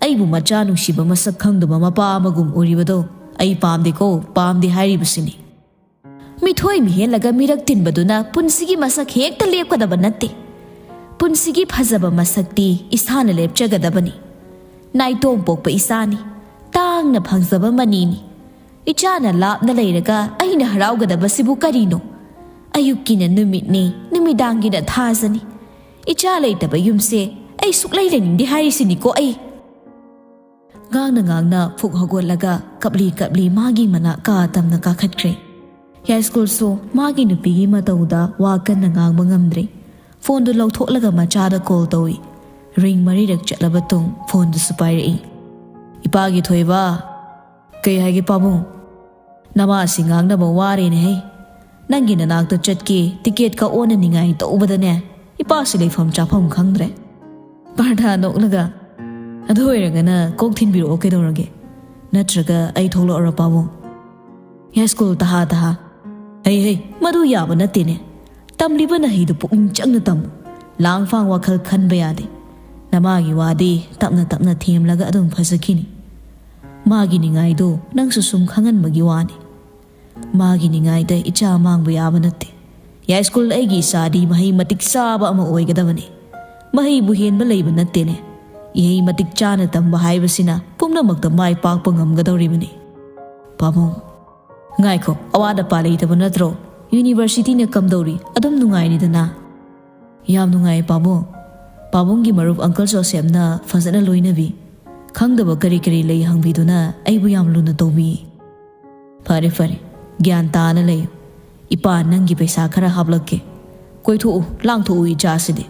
ꯑꯩꯕꯨ ꯃꯆꯥ ꯅꯨꯡꯁꯤꯕ ꯃꯁꯛ ꯈꯪꯗꯕ ꯃꯄꯥ ꯑꯃꯒꯨꯝ ꯎꯔꯤꯕꯗꯣ ꯑꯩ ꯄꯥꯝꯗꯦꯀꯣ, ꯄꯥꯝꯗꯦ ꯍꯥꯏꯔꯤꯕꯁꯤꯅꯤ꯫" ꯃꯤꯊꯣꯏ ꯃꯤꯍꯦꯜꯂꯒ ꯃꯤꯔꯛ ꯇꯤꯟꯕꯗꯨꯅ ꯄꯨꯟꯁꯤꯒꯤ ꯃꯁꯛ ꯍꯦꯛꯇ ꯂꯦꯞꯀꯗꯕ ꯅꯠꯇꯦ꯫ ꯄꯨꯟꯁꯤꯒꯤ ꯐꯖꯕ ꯃꯁꯛꯇꯤ ꯏꯁꯥꯅ ꯂꯦꯞꯆꯒꯗꯕꯅꯤ꯫ ꯅꯥꯏꯇꯣꯝ ꯄꯣꯛꯄ ꯏꯆꯥꯅꯤ, ꯇꯥꯡꯅ ꯐꯪꯖꯕ ꯃꯅꯤꯅꯤ꯫ ꯏꯆꯥꯅ ꯂꯥꯞꯅ ꯂꯩꯔꯒ ꯑꯩꯅ ꯍꯔꯥꯎꯒꯗꯕꯁꯤꯕꯨ ꯀꯔꯤꯅꯣ? ꯑꯌꯨꯛꯀꯤꯅ ꯅꯨꯃꯤꯠꯅꯤ, ꯅꯨꯃꯤꯗꯥꯡꯒꯤꯅ ꯊꯥꯖꯅꯤ꯫ ꯏꯆꯥ ꯂꯩꯇꯕ ꯌꯨꯝꯁꯦ ꯑꯩ ꯁꯨꯛꯂꯩ ꯂꯩꯅꯤꯡꯗꯦ ꯍꯥꯏꯔꯤꯁꯤꯅꯤꯀꯣ ꯑꯩ꯫ ꯉꯥꯡꯅ ꯉꯥꯡꯅ ꯐꯨꯛ ꯍꯧꯒꯠꯂꯒ ꯀꯞꯂꯤ ꯀꯞꯂꯤ ꯃꯥꯒꯤ ꯃꯅꯥꯛ ꯀꯥ ꯇꯝꯅ ꯀꯥꯈꯠꯈ꯭ꯔꯦ꯫ ꯌꯥꯏꯁ꯭ꯀꯨꯜꯁꯨ ꯃꯥꯒꯤ ꯅꯨꯄꯤꯒꯤ ꯃꯇꯧꯗ ꯋꯥ ꯀꯟꯅ ꯉꯥꯡꯕ ꯉꯝꯗ꯭ꯔꯦ꯫ ꯐꯣꯟꯗꯨ ꯂꯧꯊꯣꯛꯂꯒ ꯃꯆꯥꯗ ꯀꯣꯜ ꯇꯧꯏ꯫ ꯔꯤꯡ ꯃꯔꯤꯔꯛ ꯆꯠꯂꯕ ꯇꯨꯡ ꯐꯣꯟꯗꯨꯁꯨ ꯄꯥꯏꯔꯛꯏ꯫ "ꯏꯄꯥꯒꯤ ꯊꯣꯏꯕ꯫" "ꯀꯩ ꯍꯥꯏꯒꯦ ꯄꯥꯕꯨꯡ?" "ꯅꯃꯥꯁꯤ ꯉꯥꯡꯅꯕ ꯋꯥꯔꯦꯅꯦꯍꯦ꯫ ꯅꯪꯒꯤ ꯅꯅꯥꯛꯇ ꯆꯠꯀꯦ, ꯇꯤꯀꯦꯠ ꯀꯛꯑꯣꯅ ꯅꯤꯡꯉꯥꯏ ꯇꯧꯕꯗꯅꯦ, ꯏꯄꯥꯁꯤ ꯂꯩꯐꯝ ꯆꯥꯐꯝ ꯈꯪꯗ꯭ꯔꯦ꯫ ꯄꯥꯔꯊ ꯅꯣꯛꯂꯒ, "ꯑꯗꯨ ꯑꯣꯏꯔꯒꯅ ꯀꯣꯛ ꯊꯤꯟꯕꯤꯔꯛꯑꯣ ꯀꯩꯗꯧꯔꯒꯦ? ꯅꯠꯇ꯭ꯔꯒ ꯑꯩ ꯊꯣꯛꯂꯛꯑꯣꯔꯣ ꯄꯥꯕꯨꯡ?" ꯌꯥꯏꯁ꯭ꯀꯨꯜ ꯇꯍꯥ ꯇꯍꯥ, "ꯍꯩ ꯍꯩ, ꯃꯗꯨ ꯌꯥꯕ ꯅꯠꯇꯦꯅꯦ꯫ ꯇꯝꯂꯤꯕ ꯅꯍꯩꯗꯨ ꯄꯨꯛꯅꯤꯡ ꯆꯪꯅ ꯇꯝꯃꯨ꯫ ꯂꯥꯡ ꯐꯥꯡ ꯋꯥꯈꯜ ꯈꯟꯕ ꯌꯥꯗꯦ꯫ ꯅꯃꯥꯒꯤ ꯋꯥꯗꯤ ꯇꯞꯅ ꯇꯞꯅ ꯊꯦꯝꯂꯒ ꯑꯗꯨꯝ ꯐꯖꯈꯤꯅꯤ꯫ ꯃꯥꯒꯤ ꯅꯤꯡꯉꯥꯏꯗꯨ ꯅꯪꯁꯨ ꯁꯨꯝ ꯈꯪꯍꯟꯕꯒꯤ ꯋꯥꯅꯤ꯫ ꯃꯥꯒꯤ ꯅꯤꯡꯉꯥꯏꯗ ꯏꯆꯥ ꯃꯥꯡꯕ ꯌꯥꯕ ꯅꯠꯇꯦ꯫ ꯌꯥꯏꯁ꯭ꯀꯨꯜ ꯑꯩꯒꯤ ꯏꯆꯥꯗꯤ ꯃꯍꯩ ꯃꯇꯤꯛ ꯆꯥꯕ ꯑꯃ ꯑꯣꯏꯒꯗꯕꯅꯤ꯫ ꯃꯍꯩꯕꯨ ꯍꯦꯟꯕ ꯂꯩꯕ ꯅꯠꯇꯦꯅꯦ꯫ ꯏꯍꯩ ꯃꯇꯤꯛ ꯆꯥꯅ ꯇꯝꯕ ꯍꯥꯏꯕꯁꯤꯅ ꯄꯨꯝꯅꯃꯛꯇ ꯃꯥꯏ ꯄꯥꯛꯄ ꯉꯝꯒꯗꯧꯔꯤꯕꯅꯤ꯫ ꯄꯥꯕꯨꯡ, ꯉꯥꯏꯈꯣ, ꯑꯋꯥꯠ ꯑꯄꯥ ꯂꯩꯇꯕ ꯅꯠꯇ꯭ꯔꯣ? ꯌꯨꯅꯤꯚꯔꯁꯤꯇꯤꯅ ꯀꯝꯗꯧꯔꯤ? ꯑꯗꯨꯝ ꯅꯨꯡꯉꯥꯏꯔꯤꯗꯅ?" "ꯌꯥꯝ ꯅꯨꯡꯉꯥꯏ ꯄꯥꯕꯨꯡ꯫ ꯄꯥꯕꯨꯡꯒꯤ ꯃꯔꯨꯞ ꯑꯪꯀꯜ ꯖꯣꯁꯦꯞꯅ ꯐꯖꯅ ꯂꯣꯏꯅꯕꯤ꯫ ꯈꯪꯗꯕ ꯀꯔꯤ ꯀꯔꯤ ꯂꯩ ꯍꯪꯕꯤꯗꯨꯅ ꯑꯩꯕꯨ ꯌꯥꯝ ꯂꯨꯅ ꯇꯧꯕꯤ꯫ ꯐꯔꯦ ꯐꯔꯦ, ꯒ꯭ꯌꯥꯟ ꯇꯥꯅ ꯂꯩꯌꯨ꯫ ꯏꯄꯥ ꯅꯪꯒꯤ ꯄꯩꯁꯥ ꯈꯔ ꯍꯥꯞꯂꯛꯀꯦ꯫ ꯀꯣꯏꯊꯣꯛꯎ, ꯂꯥꯡꯊꯣꯛꯎ ꯏꯆꯥꯁꯤꯗꯤ꯫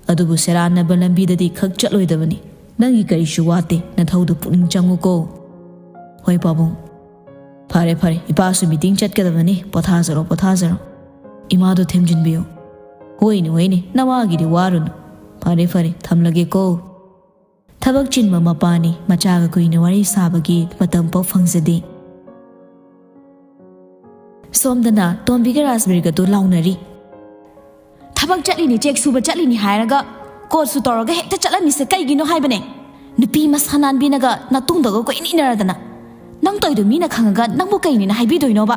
ꯑꯗꯨꯕꯨ ꯁꯦꯔꯥꯟꯅꯕ ꯂꯝꯕꯤꯗꯗꯤ ꯈꯛ ꯆꯠꯂꯣꯏꯗꯕꯅꯤ꯫ ꯅꯪꯒꯤ ꯀꯔꯤꯁꯨ ꯋꯥꯠꯇꯦ, ꯅꯊꯧꯗꯨ ꯄꯨꯛꯅꯤꯡ ꯆꯪꯉꯨꯀꯣ꯫" "ꯍꯣꯏ ꯄꯥꯕꯨꯡ꯫" "ꯐꯔꯦ ꯐꯔꯦ, ꯏꯄꯥꯁꯨ ꯃꯤꯇꯤꯡ ꯆꯠꯀꯗꯕꯅꯤ, ꯄꯣꯊꯥꯖꯔꯣ ꯄꯣꯊꯥꯖꯔꯣ꯫ ꯏꯃꯥꯗꯣ ꯊꯦꯝꯖꯤꯟꯕꯤꯌꯨ꯫" "ꯍꯣꯏꯅꯦ ꯍꯣꯏꯅꯦ, ꯅꯃꯥꯒꯤꯗꯤ ꯋꯥꯔꯨꯅꯨ꯫ ꯐꯔꯦ ꯐꯔꯦ, ꯊꯝꯂꯒꯦꯀꯣ꯫" ꯊꯕꯛ ꯆꯤꯟꯕ ꯃꯄꯥꯅꯤ, ꯃꯆꯥꯒ ꯀꯨꯏꯅ ꯋꯥꯔꯤ ꯁꯥꯕꯒꯤ ꯃꯇꯝ ꯐꯥꯎ ꯐꯪꯖꯗꯦ꯫ ꯁꯣꯝꯗꯅ ꯇꯣꯝꯕꯤꯒ ꯔꯥꯖꯕꯤꯔꯒꯗꯨ ꯂꯥꯎꯅꯔꯤ꯫ "ꯊꯕꯛ ꯆꯠꯂꯤꯅꯤ, ꯆꯦꯛ ꯁꯨꯕ ꯆꯠꯂꯤꯅꯤ ꯍꯥꯏꯔꯒ ꯀꯣꯠꯁꯨ ꯇꯧꯔꯒ ꯍꯦꯛꯇ ꯆꯠꯂꯝꯃꯤꯁꯦ ꯀꯩꯒꯤꯅꯣ ꯍꯥꯏꯕꯅꯦ? ꯅꯨꯄꯤ ꯃꯁꯥ ꯅꯥꯟꯕꯤꯅꯒ ꯅꯇꯨꯡꯗꯒ ꯀꯣꯏꯏꯟ ꯏꯟꯅꯔꯗꯅ꯫ ꯅꯪ ꯇꯧꯔꯤꯗꯣ ꯃꯤꯅ ꯈꯪꯉꯒ ꯅꯪꯕꯨ ꯀꯩꯅꯤꯅ ꯍꯥꯏꯕꯤꯗꯣꯏꯅꯣꯕ?"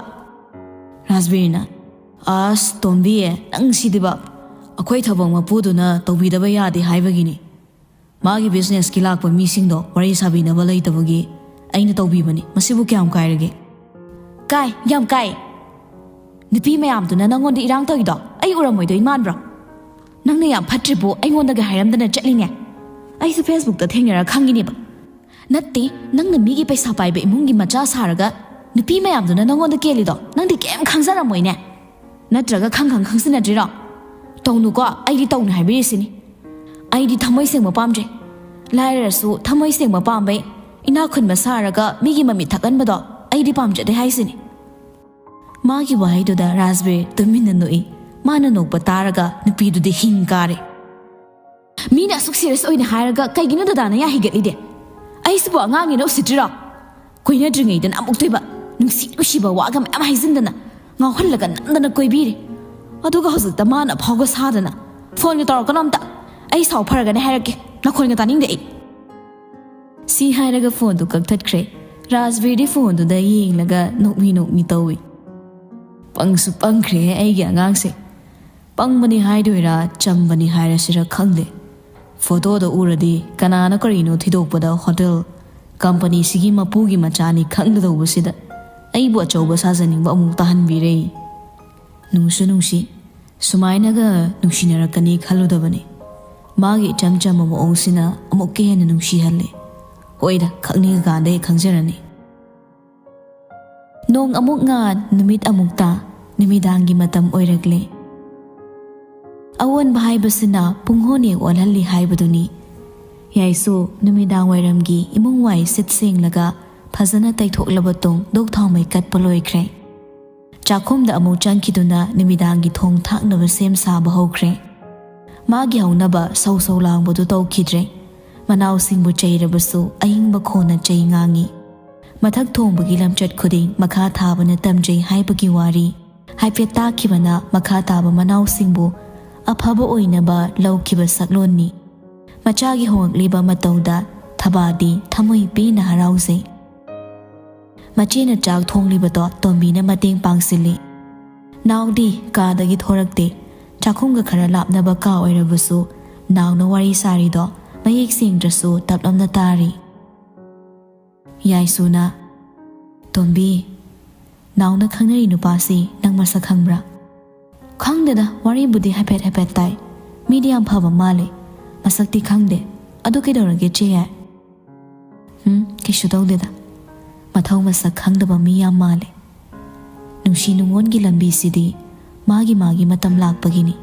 ꯔꯥꯖꯕꯤꯔꯅ, "ꯑꯁ ꯇꯣꯝꯕꯤ, ꯅꯪ ꯁꯤꯗꯤꯕ꯫ ꯑꯩꯈꯣꯏ ꯊꯕꯛ ꯃꯄꯨꯗꯨꯅ ꯇꯧꯕꯤꯗꯕ ꯌꯥꯗꯦ ꯍꯥꯏꯕꯒꯤꯅꯤ꯫ ꯃꯥꯒꯤ ꯕꯤꯖꯤꯅꯦꯁꯀꯤ ꯂꯥꯛꯄ ꯃꯤꯁꯤꯡꯗꯣ ꯋꯥꯔꯤ ꯁꯥꯕꯤꯅꯕ ꯂꯩꯇꯕꯒꯤ ꯑꯩꯅ ꯇꯧꯕꯤꯕꯅꯤ꯫ ꯃꯁꯤꯕꯨ ꯀꯌꯥꯝ ꯀꯥꯏꯔꯒꯦ?" "ꯀꯥꯏ, ꯌꯥꯝ ꯀꯥꯏ꯫ ꯅꯨꯄꯤ ꯃꯌꯥꯝꯗꯨꯅ ꯅꯪꯉꯣꯟꯗ ꯏꯔꯥꯡ ꯇꯧꯔꯤꯗꯣ ꯑꯩ ꯎꯔꯝꯃꯣꯏꯗꯣꯏ ꯃꯥꯟꯕ꯭ꯔꯣ? ꯅꯪꯅ ꯌꯥꯝ ꯐꯠꯇ꯭ꯔꯤꯕꯨ ꯑꯩꯉꯣꯟꯗꯒ ꯍꯥꯏꯔꯝꯗꯅ ꯆꯠꯂꯤꯅꯦ꯫ ꯑꯩꯁꯨ ꯐꯦꯁꯕꯨꯛꯇ ꯊꯦꯡꯅꯔ ꯈꯪꯉꯤꯅꯦꯕ꯫ ꯅꯠꯇꯦ, ꯅꯪꯅ ꯃꯤꯒꯤ ꯄꯩꯁꯥ ꯄꯥꯏꯕ ꯏꯃꯨꯡꯒꯤ ꯃꯆꯥ ꯁꯥꯔꯒ ꯅꯨꯄꯤ ꯃꯌꯥꯝꯗꯨꯅ ꯅꯪꯉꯣꯟꯗ ꯀꯦꯜꯂꯤꯗꯣ ꯅꯪꯗꯤ ꯀꯩꯝ ꯈꯪꯖꯔꯝꯃꯣꯏꯅꯦ꯫ ꯅꯠꯇ꯭ꯔꯒ ꯈꯪ ꯈꯪ ꯈꯪꯖꯤꯟꯅꯗ꯭ꯔꯤꯔꯣ? ꯇꯧꯅꯨꯀꯣ, ꯑꯩꯗꯤ ꯇꯧꯅꯨ ꯍꯥꯏꯕꯤꯔꯤꯁꯤꯅꯤ꯫ ꯑꯩꯗꯤ ꯊꯃꯣꯏ ꯁꯦꯡꯕ ꯄꯥꯝꯗ꯭ꯔꯦ꯫ ꯂꯥꯏꯔꯔꯁꯨ ꯊꯃꯣꯏ ꯁꯦꯡꯕ ꯄꯥꯝꯕꯩ ꯏꯅꯥꯛ ꯈꯨꯟꯕ ꯁꯥꯔꯒ ꯃꯤꯒꯤ ꯃꯃꯤꯠ ꯊꯛꯍꯟꯕꯗꯣ ꯑꯩꯗꯤ ꯄꯥꯝꯖꯗꯦ ꯍꯥꯏꯁꯤꯅꯤ꯫" ꯃꯥꯒꯤ ꯋꯥꯍꯩꯗꯨꯗ ꯔꯥꯖꯕꯤꯔ ꯇꯨꯃꯤꯟꯅ ꯅꯣꯛꯏ꯫ ꯃꯥꯅ ꯅꯣꯛꯄ ꯇꯥꯔꯒ ꯅꯨꯄꯤꯗꯨꯗꯤ ꯍꯤꯡ ꯀꯥꯔꯦ꯫ ꯃꯤꯅ ꯑꯁꯨꯛ ꯁꯤꯔꯤꯌꯁ ꯑꯣꯏꯅ ꯍꯥꯏꯔꯒ ꯀꯩꯒꯤꯅꯣ ꯗꯗꯥꯅ ꯌꯥ ꯍꯤꯒꯠꯂꯤꯗꯦ? ꯑꯩꯁꯤꯕꯨ ꯑꯉꯥꯡꯅꯤꯅ ꯎꯁꯤꯠꯇ꯭ꯔꯤꯔꯣ? ꯀꯣꯏꯅꯗ꯭ꯔꯤꯉꯩꯗꯅ ꯑꯃꯨꯛꯇꯣꯏꯕ ꯅꯨꯡꯁꯤ ꯅꯨꯡꯁꯤꯕ ꯋꯥꯒ ꯃꯌꯥꯝ ꯍꯥꯏꯖꯤꯟꯗꯅ, ꯉꯥꯎꯍꯜꯂꯒ ꯅꯝꯗꯅ ꯀꯣꯏꯕꯤꯔꯦ꯫ ꯑꯗꯨꯒ ꯍꯧꯖꯤꯛꯇ ꯃꯥꯅ ꯑꯐꯥꯎꯒ ꯁꯥꯗꯅ, "ꯐꯣꯟꯒ ꯇꯧꯔꯛꯀꯅꯣ ꯑꯝꯇ, ꯑꯩ ꯁꯥꯎ ꯐꯔꯒꯅꯦ ꯍꯥꯏꯔꯛꯀꯦ, ꯅꯈꯣꯟꯒ ꯇꯥꯅꯤꯡꯗꯦ ꯑꯩ"꯫ ꯁꯤ ꯍꯥꯏꯔꯒ ꯐꯣꯟꯗꯨ ꯀꯛꯊꯠꯈ꯭ꯔꯦ꯫ ꯔꯥꯖꯕꯤꯔꯗꯤ ꯐꯣꯟꯗꯨꯗ ꯌꯦꯡꯂꯒ ꯅꯣꯛꯃꯤ ꯅꯣꯛꯃꯤ ꯇꯧꯏ꯫ ꯄꯪꯁꯨ ꯄꯪꯈ꯭ꯔꯦꯍꯦ ꯑꯩꯒꯤ ꯑꯉꯥꯡꯁꯦ꯫ ꯄꯪꯕꯅꯤ ꯍꯥꯏꯗꯣꯏꯔꯥ, ꯆꯝꯕꯅꯤ ꯍꯥꯏꯔꯁꯤꯔ ꯈꯪꯗꯦ꯫ ꯐꯣꯇꯣꯗ ꯎꯔꯗꯤ ꯀꯅꯥꯅ ꯀꯔꯤꯅꯣ ꯊꯤꯗꯣꯛꯄꯗ ꯍꯣꯇꯦꯜ ꯀꯝꯄꯅꯤꯁꯤꯒꯤ ꯃꯄꯨꯒꯤ ꯃꯆꯥꯅꯤ ꯈꯪꯒꯗꯧꯕꯁꯤꯗ ꯑꯩꯕꯨ ꯑꯆꯧꯕ ꯁꯥꯖꯅꯤꯡꯕ ꯑꯃꯨꯛ ꯇꯥꯍꯟꯕꯤꯔꯦ꯫ ꯅꯨꯡꯁꯨ ꯅꯨꯡꯁꯤ, ꯁꯨꯃꯥꯏꯅꯒ ꯅꯨꯡꯁꯤꯅꯔꯛꯀꯅꯤ ꯈꯜꯂꯨꯗꯕꯅꯤ꯫ ꯃꯥꯒꯤ ꯏꯆꯝ ꯆꯝꯕ ꯃꯑꯣꯡꯁꯤꯅ ꯑꯃꯨꯛꯀ ꯍꯦꯟꯅ ꯅꯨꯡꯁꯤꯍꯜꯂꯦ꯫ ꯍꯣꯏꯗ, ꯈꯪꯅꯤꯡꯉꯀꯥꯟꯗ ꯑꯩ ꯈꯪꯖꯔꯅꯤ꯫ ꯅꯣꯡ ꯑꯃꯨꯛ ꯉꯥꯟ, ꯅꯨꯃꯤꯠ ꯑꯃꯨꯛ ꯇꯥ, ꯅꯨꯃꯤꯗꯥꯡꯒꯤ ꯃꯇꯝ ꯑꯣꯏꯔꯛꯂꯦ꯫ ꯑꯑꯣꯟꯕ ꯍꯥꯏꯕꯁꯤꯅ ꯄꯨꯡ ꯍꯣꯅꯦ ꯑꯣꯜꯍꯜꯂꯤ ꯍꯥꯏꯕꯗꯨꯅꯤ꯫ ꯌꯥꯏꯁꯨ ꯅꯨꯃꯤꯗꯥꯡ ꯋꯥꯏꯔꯝꯒꯤ ꯏꯃꯨꯡ ꯋꯥꯏ ꯁꯤꯠ ꯁꯦꯡꯂꯒ ꯐꯖꯅ ꯇꯩꯊꯣꯛꯂꯕ ꯇꯨꯡ ꯙꯨꯛ ꯊꯥꯎꯃꯩ ꯀꯠꯄ ꯂꯣꯏꯈ꯭ꯔꯦ꯫ ꯆꯥꯛꯈꯨꯝꯗ ꯑꯃꯨꯛ ꯆꯪꯈꯤꯗꯨꯅ ꯅꯨꯃꯤꯗꯥꯡꯒꯤ ꯊꯣꯡ ꯊꯥꯛꯅꯕ ꯁꯦꯝ ꯁꯥꯕ ꯍꯧꯈ꯭ꯔꯦ꯫ ꯃꯥꯒꯤ ꯍꯧꯅꯕ ꯁꯧ ꯁꯧ ꯂꯥꯡꯕꯗꯨ ꯇꯧꯈꯤꯗ꯭ꯔꯦ꯫ ꯃꯅꯥꯎꯁꯤꯡꯕꯨ ꯆꯩꯔꯕꯁꯨ ꯑꯏꯪꯕ ꯈꯣꯟꯅ ꯆꯩ ꯉꯥꯡꯏ꯫ ꯃꯊꯛ ꯊꯣꯡꯕꯒꯤ ꯂꯝꯆꯠ ꯈꯨꯗꯤꯡ ꯃꯈꯥ ꯊꯥꯕꯅ ꯇꯝꯖꯩ ꯍꯥꯏꯕꯒꯤ ꯋꯥꯔꯤ ꯍꯥꯏꯐꯦꯠ ꯇꯥꯈꯤꯕꯅ ꯃꯈꯥ ꯇꯥꯕ ꯃꯅꯥꯎꯁꯤꯡꯕꯨ ꯑꯐꯕ ꯑꯣꯏꯅꯕ ꯂꯧꯈꯤꯕ ꯁꯛꯂꯣꯟꯅꯤ꯫ ꯃꯆꯥꯒꯤ ꯍꯣꯡꯂꯛꯂꯤꯕ ꯃꯇꯧꯗ ꯊꯕꯥꯗꯤ ꯊꯃꯣꯏ ꯄꯦꯟꯅ ꯍꯔꯥꯎꯖꯩ꯫ ꯃꯆꯦꯅ ꯆꯥꯛ ꯊꯣꯡꯂꯤꯕꯗꯣ ꯇꯣꯝꯕꯤꯅ ꯃꯇꯦꯡ ꯄꯥꯡꯁꯤꯜꯂꯤ꯫ ꯅꯥꯎꯗꯤ ꯀꯥꯗꯒꯤ ꯊꯣꯔꯛꯇꯦ꯫ ꯆꯥꯛꯈꯨꯝꯒ ꯈꯔ ꯂꯥꯞꯅꯕ ꯀꯥ ꯑꯣꯏꯔꯕꯁꯨ ꯅꯥꯎꯅ ꯋꯥꯔꯤ ꯁꯥꯔꯤꯗꯣ ꯃꯌꯦꯛ ꯁꯦꯡꯗ꯭ꯔꯁꯨ ꯇꯞꯂꯞꯅ ꯇꯥꯔꯤ꯫ ꯌꯥꯏꯁꯨꯅ, "ꯇꯣꯝꯕꯤ, ꯅꯥꯎꯅ ꯈꯪꯅꯔꯤ ꯅꯨꯄꯥꯁꯤ ꯅꯪ ꯃꯁꯛ ꯈꯪꯕ꯭ꯔꯥ?" "ꯈꯪꯗꯦꯗ, ꯋꯥꯔꯤꯕꯨꯗꯤ ꯍꯥꯏꯐꯦꯠ ꯍꯥꯏꯐꯦꯠ ꯇꯥꯏ꯫ ꯃꯤꯗꯤ ꯌꯥꯝ ꯐꯕ ꯃꯥꯜꯂꯦ꯫ ꯃꯁꯛꯇꯤ ꯈꯪꯗꯦ꯫ ꯑꯗꯨ ꯀꯩꯗꯧꯔꯒꯦ ꯆꯦ ꯌꯥꯏ?" "ꯎꯝ, ꯀꯩꯁꯨ ꯇꯧꯗꯦꯗ꯫ ꯃꯊꯧ ꯃꯁꯛ ꯈꯪꯗꯕ ꯃꯤ ꯌꯥꯝ ꯃꯥꯜꯂꯦ꯫ ꯅꯨꯡꯁꯤ ꯅꯨꯡꯉꯣꯟꯒꯤ ꯂꯝꯕꯤꯁꯤꯗꯤ ꯃꯥꯒꯤ ꯃꯥꯒꯤ ꯃꯇꯝ ꯂꯥꯛꯄꯒꯤꯅꯤ꯫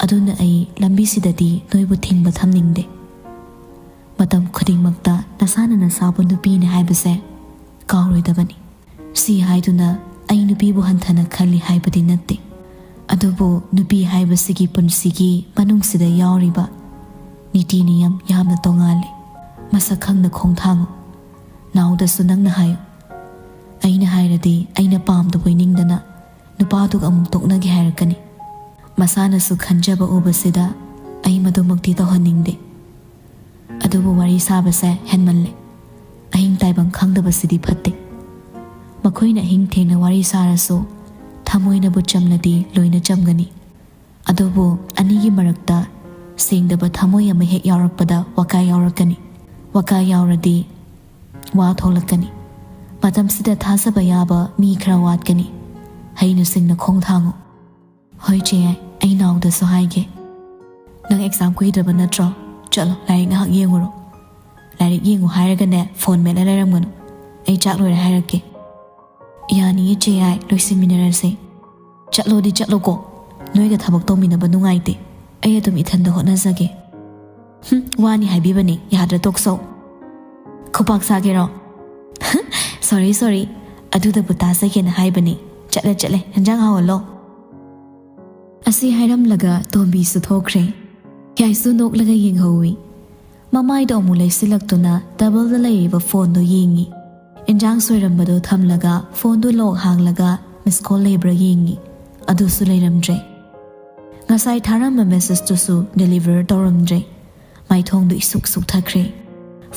ꯑꯗꯨꯅ ꯑꯩ ꯂꯝꯕꯤꯁꯤꯗꯗꯤ ꯅꯣꯏꯕꯨ ꯊꯤꯡꯕ ꯊꯝꯅꯤꯡꯗꯦ꯫ ꯃꯇꯝ ꯈꯨꯗꯤꯡꯃꯛꯇ ꯅꯁꯥꯅ ꯅꯁꯥꯕꯨ ꯅꯨꯄꯤꯅꯤ ꯍꯥꯏꯕꯁꯦ ꯀꯥꯎꯔꯣꯏꯗꯕꯅꯤ꯫ ꯁꯤ ꯍꯥꯏꯗꯨꯅ ꯑꯩ ꯅꯨꯄꯤꯕꯨ ꯍꯟꯊꯅ ꯈꯜꯂꯤ ꯍꯥꯏꯕꯗꯤ ꯅꯠꯇꯦ꯫ ꯑꯗꯨꯕꯨ ꯅꯨꯄꯤ ꯍꯥꯏꯕꯁꯤꯒꯤ ꯄꯨꯟꯁꯤꯒꯤ ꯃꯅꯨꯡꯁꯤꯗ ꯌꯥꯎꯔꯤꯕ ꯅꯤꯇꯤ ꯅꯤꯌꯝ ꯌꯥꯝꯅ ꯇꯣꯉꯥꯜꯂꯤ꯫ ꯃꯁꯛ ꯈꯪꯅ ꯈꯣꯡꯊꯥꯡꯉꯨ꯫ ꯅꯥꯎꯗꯁꯨ ꯅꯪꯅ ꯍꯥꯏꯌꯨ꯫ ꯑꯩꯅ ꯍꯥꯏꯔꯗꯤ ꯑꯩꯅ ꯄꯥꯝꯗꯕꯣꯏ ꯅꯤꯡꯗꯅ ꯅꯨꯄꯥꯗꯨꯒ ꯑꯃꯨꯛ ꯇꯣꯛꯅꯒꯦ ꯍꯥꯏꯔꯛꯀꯅꯤ꯫ ꯃꯁꯥꯅꯁꯨ ꯈꯟꯖꯕ ꯎꯕꯁꯤꯗ ꯑꯩ ꯃꯗꯨꯃꯛꯇꯤ ꯇꯧꯍꯟꯅꯤꯡꯗꯦ꯫ ꯑꯗꯨꯕꯨ ꯋꯥꯔꯤ ꯁꯥꯕꯁꯦ ꯍꯦꯟꯃꯜꯂꯦ꯫ ꯑꯍꯤꯡ ꯇꯥꯏꯕꯪ ꯈꯪꯗꯕꯁꯤꯗꯤ ꯐꯠꯇꯦ꯫ ꯃꯈꯣꯏꯅ ꯑꯍꯤꯡ ꯊꯦꯡꯅ ꯋꯥꯔꯤ ꯁꯥꯔꯁꯨ ꯊꯃꯣꯏꯅꯕꯨ ꯆꯝꯂꯗꯤ ꯂꯣꯏꯅ ꯆꯝꯒꯅꯤ꯫ ꯑꯗꯨꯕꯨ ꯑꯅꯤꯒꯤ ꯃꯔꯛꯇ ꯁꯦꯡꯗꯕ ꯊꯃꯣꯏ ꯑꯃ ꯍꯦꯛ ꯌꯥꯎꯔꯛꯄꯗ ꯋꯥꯀꯥꯏ ꯌꯥꯎꯔꯛꯀꯅꯤ꯫ ꯋꯥꯀꯥꯏ ꯌꯥꯎꯔꯗꯤ ꯋꯥ ꯊꯣꯛꯂꯛꯀꯅꯤ꯫ ꯃꯇꯝꯁꯤꯗ ꯊꯥꯖꯕ ꯌꯥꯕ ꯃꯤ ꯈꯔ ꯋꯥꯠꯀꯅꯤ꯫ ꯍꯩꯅ ꯁꯤꯡꯅ ꯈꯣꯡ ꯊꯥꯡꯉꯨ꯫ ꯍꯣꯏ ꯆꯦ ꯌꯥꯏ, ꯑꯩ ꯅꯥꯎꯗꯁꯨ ꯍꯥꯏꯒꯦ꯫ ꯅꯪ ꯑꯦꯛꯖꯥꯝ ꯀꯨꯏꯗ꯭ꯔꯕ ꯅꯠꯇ꯭ꯔꯣ? ꯆꯠꯂꯣ, ꯂꯥꯏꯔꯤꯛ ꯉꯥꯏꯍꯥꯛ ꯌꯦꯡꯉꯨꯔꯣ꯫ ꯂꯥꯏꯔꯤꯛ ꯌꯦꯡꯉꯨ ꯍꯥꯏꯔꯒꯅꯦ, ꯐꯣꯟ ꯃꯦꯠꯂ ꯂꯩꯔꯝꯒꯅꯨ꯫ ꯑꯩ ꯆꯥꯛ ꯂꯣꯏꯔꯦ ꯍꯥꯏꯔꯛꯀꯦ꯫ ꯌꯥꯅꯤꯌꯦ ꯆꯦ ꯌꯥꯏ, ꯂꯣꯏꯁꯤꯟꯃꯤꯟꯅꯔꯁꯦ꯫ ꯆꯠꯂꯣꯗꯤ ꯆꯠꯂꯣꯀꯣ, ꯅꯣꯏꯒ ꯊꯕꯛ ꯇꯧꯃꯤꯟꯅꯕ ꯅꯨꯡꯉꯥꯏꯇꯦ꯫ ꯑꯩ ꯑꯗꯨꯝ ꯏꯊꯟꯗ ꯍꯣꯠꯅꯖꯒꯦ꯫ ꯍꯨꯝ, ꯋꯥꯅꯤ ꯍꯥꯏꯕꯤꯕꯅꯤ, ꯌꯥꯗ꯭ꯔꯥ ꯇꯣꯛꯆꯧ꯫ ꯈꯨꯄꯥꯛ ꯆꯥꯒꯦꯔꯣ? ꯁꯣꯔꯤ ꯁꯣꯔꯤ, ꯑꯗꯨꯗꯕꯨ ꯇꯥꯖꯒꯦꯅ ꯍꯥꯏꯕꯅꯤ꯫ ꯆꯠꯂꯦ ꯆꯠꯂꯦ, ꯍꯦꯟꯖꯥꯡ ꯍꯥꯎꯍꯜꯂꯣ꯫ ꯑꯁꯤ ꯍꯥꯏꯔꯝꯂꯒ ꯇꯣꯝꯕꯤꯁꯨ ꯊꯣꯛꯈ꯭ꯔꯦ꯫ ꯌꯥꯏꯁꯨ ꯅꯣꯛꯂꯒ ꯌꯦꯡꯍꯧꯏ꯫ ꯃꯃꯥꯏꯗꯣ ꯑꯃꯨꯛ ꯂꯩꯁꯤꯜꯂꯛꯇꯨꯅ ꯇꯦꯕꯜꯗ ꯂꯩꯔꯤꯕ ꯐꯣꯟꯗꯣ ꯌꯦꯡꯉꯤ꯫ ꯏꯟꯖꯥꯡ ꯁꯣꯏꯔꯝꯕꯗꯣ ꯊꯝꯂꯒ ꯐꯣꯟꯗꯨ ꯂꯣꯛ ꯍꯥꯡꯂꯒ ꯃꯤꯁ ꯀꯣꯜ ꯂꯩꯕ꯭ꯔꯥ ꯌꯦꯡꯉꯤ꯫ ꯑꯗꯨꯁꯨ ꯂꯩꯔꯝꯗ꯭ꯔꯦ꯫ ꯉꯁꯥꯏ ꯊꯥꯔꯝꯕ ꯃꯦꯁꯦꯖꯇꯨꯁꯨ ꯗꯦꯂꯤꯚꯔ ꯇꯧꯔꯝꯗ꯭ꯔꯦ꯫ ꯃꯥꯏꯊꯣꯡꯗꯨ ꯏꯁꯨꯛ ꯁꯨꯛꯊꯈ꯭ꯔꯦ꯫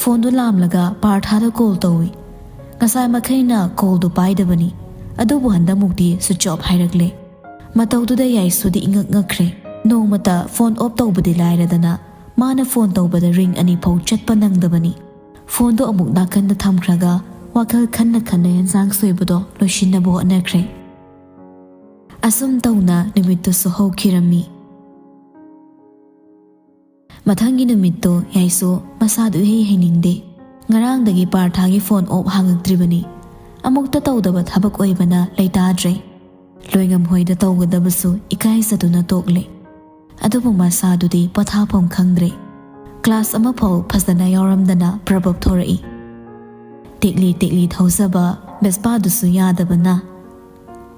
ꯐꯣꯟꯗꯨ ꯂꯥꯝꯂꯒ ꯄꯥꯔꯊꯥꯗ ꯀꯣꯜ ꯇꯧꯏ꯫ ꯉꯁꯥꯏ ꯃꯈꯩꯅ ꯀꯣꯜꯗꯨ ꯄꯥꯏꯗꯕꯅꯤ, ꯑꯗꯨꯕꯨ ꯍꯟꯗꯛꯃꯨꯛꯇꯤ ꯁ꯭ꯋꯤꯆ ꯑꯣꯐ ꯍꯥꯏꯔꯛꯂꯦ꯫ ꯃꯇꯧꯗꯨꯗ ꯌꯥꯏꯁꯨꯗꯤ ꯏꯉꯛ ꯉꯛꯈ꯭ꯔꯦ꯫ ꯅꯣꯡꯃꯇ ꯐꯣꯟ ꯑꯣꯐ ꯇꯧꯕꯗꯤ ꯂꯥꯏꯔꯗꯅ, ꯃꯥꯅ ꯐꯣꯟ ꯇꯧꯕꯗ ꯔꯤꯡ ꯑꯅꯤ ꯐꯥꯎ ꯆꯠꯄ ꯅꯪꯗꯕꯅꯤ꯫ ꯐꯣꯟꯗꯨ ꯑꯃꯨꯛ ꯅꯥꯀꯟꯗ ꯊꯝꯈ꯭ꯔꯒ ꯋꯥꯈꯜ ꯈꯟꯅ ꯈꯟꯅ ꯌꯦꯟꯁꯥꯡ ꯁꯣꯏꯕꯗꯣ ꯂꯣꯏꯁꯤꯟꯅꯕ ꯍꯣꯠꯅꯈ꯭ꯔꯦ꯫ ꯑꯁꯨꯝ ꯇꯧꯅ ꯅꯨꯃꯤꯠꯇꯨꯁꯨ ꯍꯧꯈꯤꯔꯝꯃꯤ꯫ ꯃꯊꯪꯒꯤ ꯅꯨꯃꯤꯠꯇꯨ ꯌꯥꯏꯁꯨ ꯃꯁꯥꯗꯨ ꯏꯍꯩ ꯍꯩꯅꯤꯡꯗꯦ꯫ ꯉꯔꯥꯡꯗꯒꯤ ꯄꯥꯔꯊꯥꯒꯤ ꯐꯣꯟ ꯑꯣꯐ ꯍꯥꯡꯉꯛꯇ꯭ꯔꯤꯕꯅꯤ꯫ ꯑꯃꯨꯛꯇ ꯇꯧꯗꯕ ꯊꯕꯛ ꯑꯣꯏꯕꯅ ꯂꯩꯇꯥꯗ꯭ꯔꯦ꯫ ꯂꯣꯏꯉꯝ ꯍꯣꯏꯗ ꯇꯧꯒꯗꯕꯁꯨ ꯏꯀꯥꯏꯖꯗꯨꯅ ꯇꯣꯛꯂꯦ꯫ ꯑꯗꯨꯕꯨ ꯃꯁꯥꯗꯨꯗꯤ ꯄꯣꯊꯥꯐꯝ ꯈꯪꯗ꯭ꯔꯦ꯫ ꯀ꯭ꯂꯥꯁ ꯑꯃꯐꯥꯎ ꯐꯖꯅ ꯌꯥꯎꯔꯝꯗꯅ ꯄ꯭ꯔꯕꯞ ꯊꯣꯔꯛꯏ꯫ ꯇꯦꯛꯂꯤ ꯇꯦꯛꯂꯤ ꯊꯧꯖꯕ ꯕꯦꯁꯄꯥꯗꯨꯁꯨ ꯌꯥꯗꯕꯅ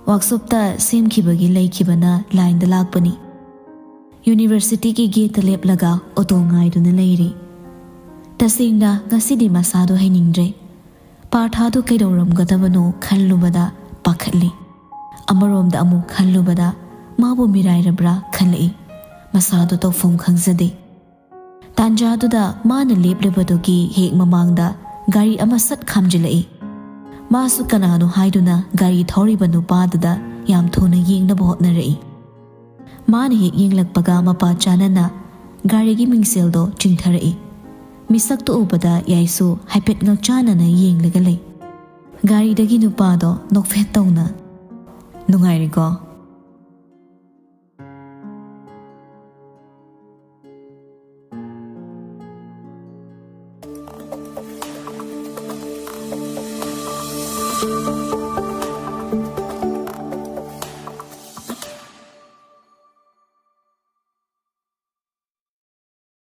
ꯋꯥꯛꯁꯣꯞꯇ ꯁꯦꯝꯈꯤꯕꯒꯤ ꯂꯩꯈꯤꯕꯅ ꯂꯥꯏꯟꯗ ꯂꯥꯛꯄꯅꯤ꯫ ꯌꯨꯅꯤꯚꯔꯁꯤꯇꯤꯒꯤ ꯒꯦꯠꯇ ꯂꯦꯞꯂꯒ ꯑꯣꯇꯣ ꯉꯥꯏꯗꯨꯅ ꯂꯩꯔꯤ꯫ ꯇꯁꯦꯡꯅ ꯉꯁꯤꯗꯤ ꯃꯁꯥꯗꯣ ꯍꯩꯅꯤꯡꯗ꯭ꯔꯦ꯫ ꯄꯥꯔꯊꯥꯗꯣ ꯀꯩꯗꯧꯔꯝꯒꯗꯕꯅꯣ ꯈꯜꯂꯨꯕꯗ ꯄꯥꯈꯠꯂꯤ꯫ ꯑꯃꯔꯣꯝꯗ ꯑꯃꯨꯛ ꯈꯜꯂꯨꯕꯗ ꯃꯥꯕꯨ ꯃꯤꯔꯥꯏꯔꯕ꯭ꯔꯥ ꯈꯜꯂꯛꯏ꯫ ꯃꯁꯥꯗꯣ ꯇꯧꯐꯝ ꯈꯪꯖꯗꯦ꯫ ꯇꯥꯟꯖꯥꯗꯨꯗ ꯃꯥꯅ ꯂꯦꯞꯂꯤꯕꯗꯨꯒꯤ ꯍꯦꯛ ꯃꯃꯥꯡꯗ ꯒꯥꯔꯤ ꯑꯃ ꯁꯠ ꯈꯥꯝꯖꯤꯜꯂꯛꯏ꯫ ꯃꯥꯁꯨ ꯀꯅꯥꯅꯣ ꯍꯥꯏꯗꯨꯅ ꯒꯥꯔꯤ ꯊꯧꯔꯤꯕ ꯅꯨꯄꯥꯗꯨꯗ ꯌꯥꯝ ꯊꯨꯅ ꯌꯦꯡꯅꯕ ꯍꯣꯠꯅꯔꯛꯏ꯫ ꯃꯥꯅ ꯍꯦꯛ ꯌꯦꯡꯂꯛꯄꯒ ꯃꯄꯥ ꯆꯥꯅꯅ ꯒꯥꯔꯤꯒꯤ ꯃꯤꯡꯁꯦꯜꯗꯣ ꯆꯤꯡꯊꯔꯛꯏ꯫ ꯃꯤꯁꯛꯇꯨ ꯎꯕꯗ ꯌꯥꯏꯁꯨ ꯍꯥꯏꯐꯦꯠ ꯉꯛꯆꯥꯅꯅ ꯌꯦꯡꯂꯒ ꯂꯩ꯫ ꯒꯥꯔꯤꯗꯒꯤ ꯅꯨꯄꯥꯗꯣ ꯅꯣꯛꯐꯦꯠ ꯇꯧꯅ, "ꯅꯨꯡꯉꯥꯏꯔꯤꯀꯣ?"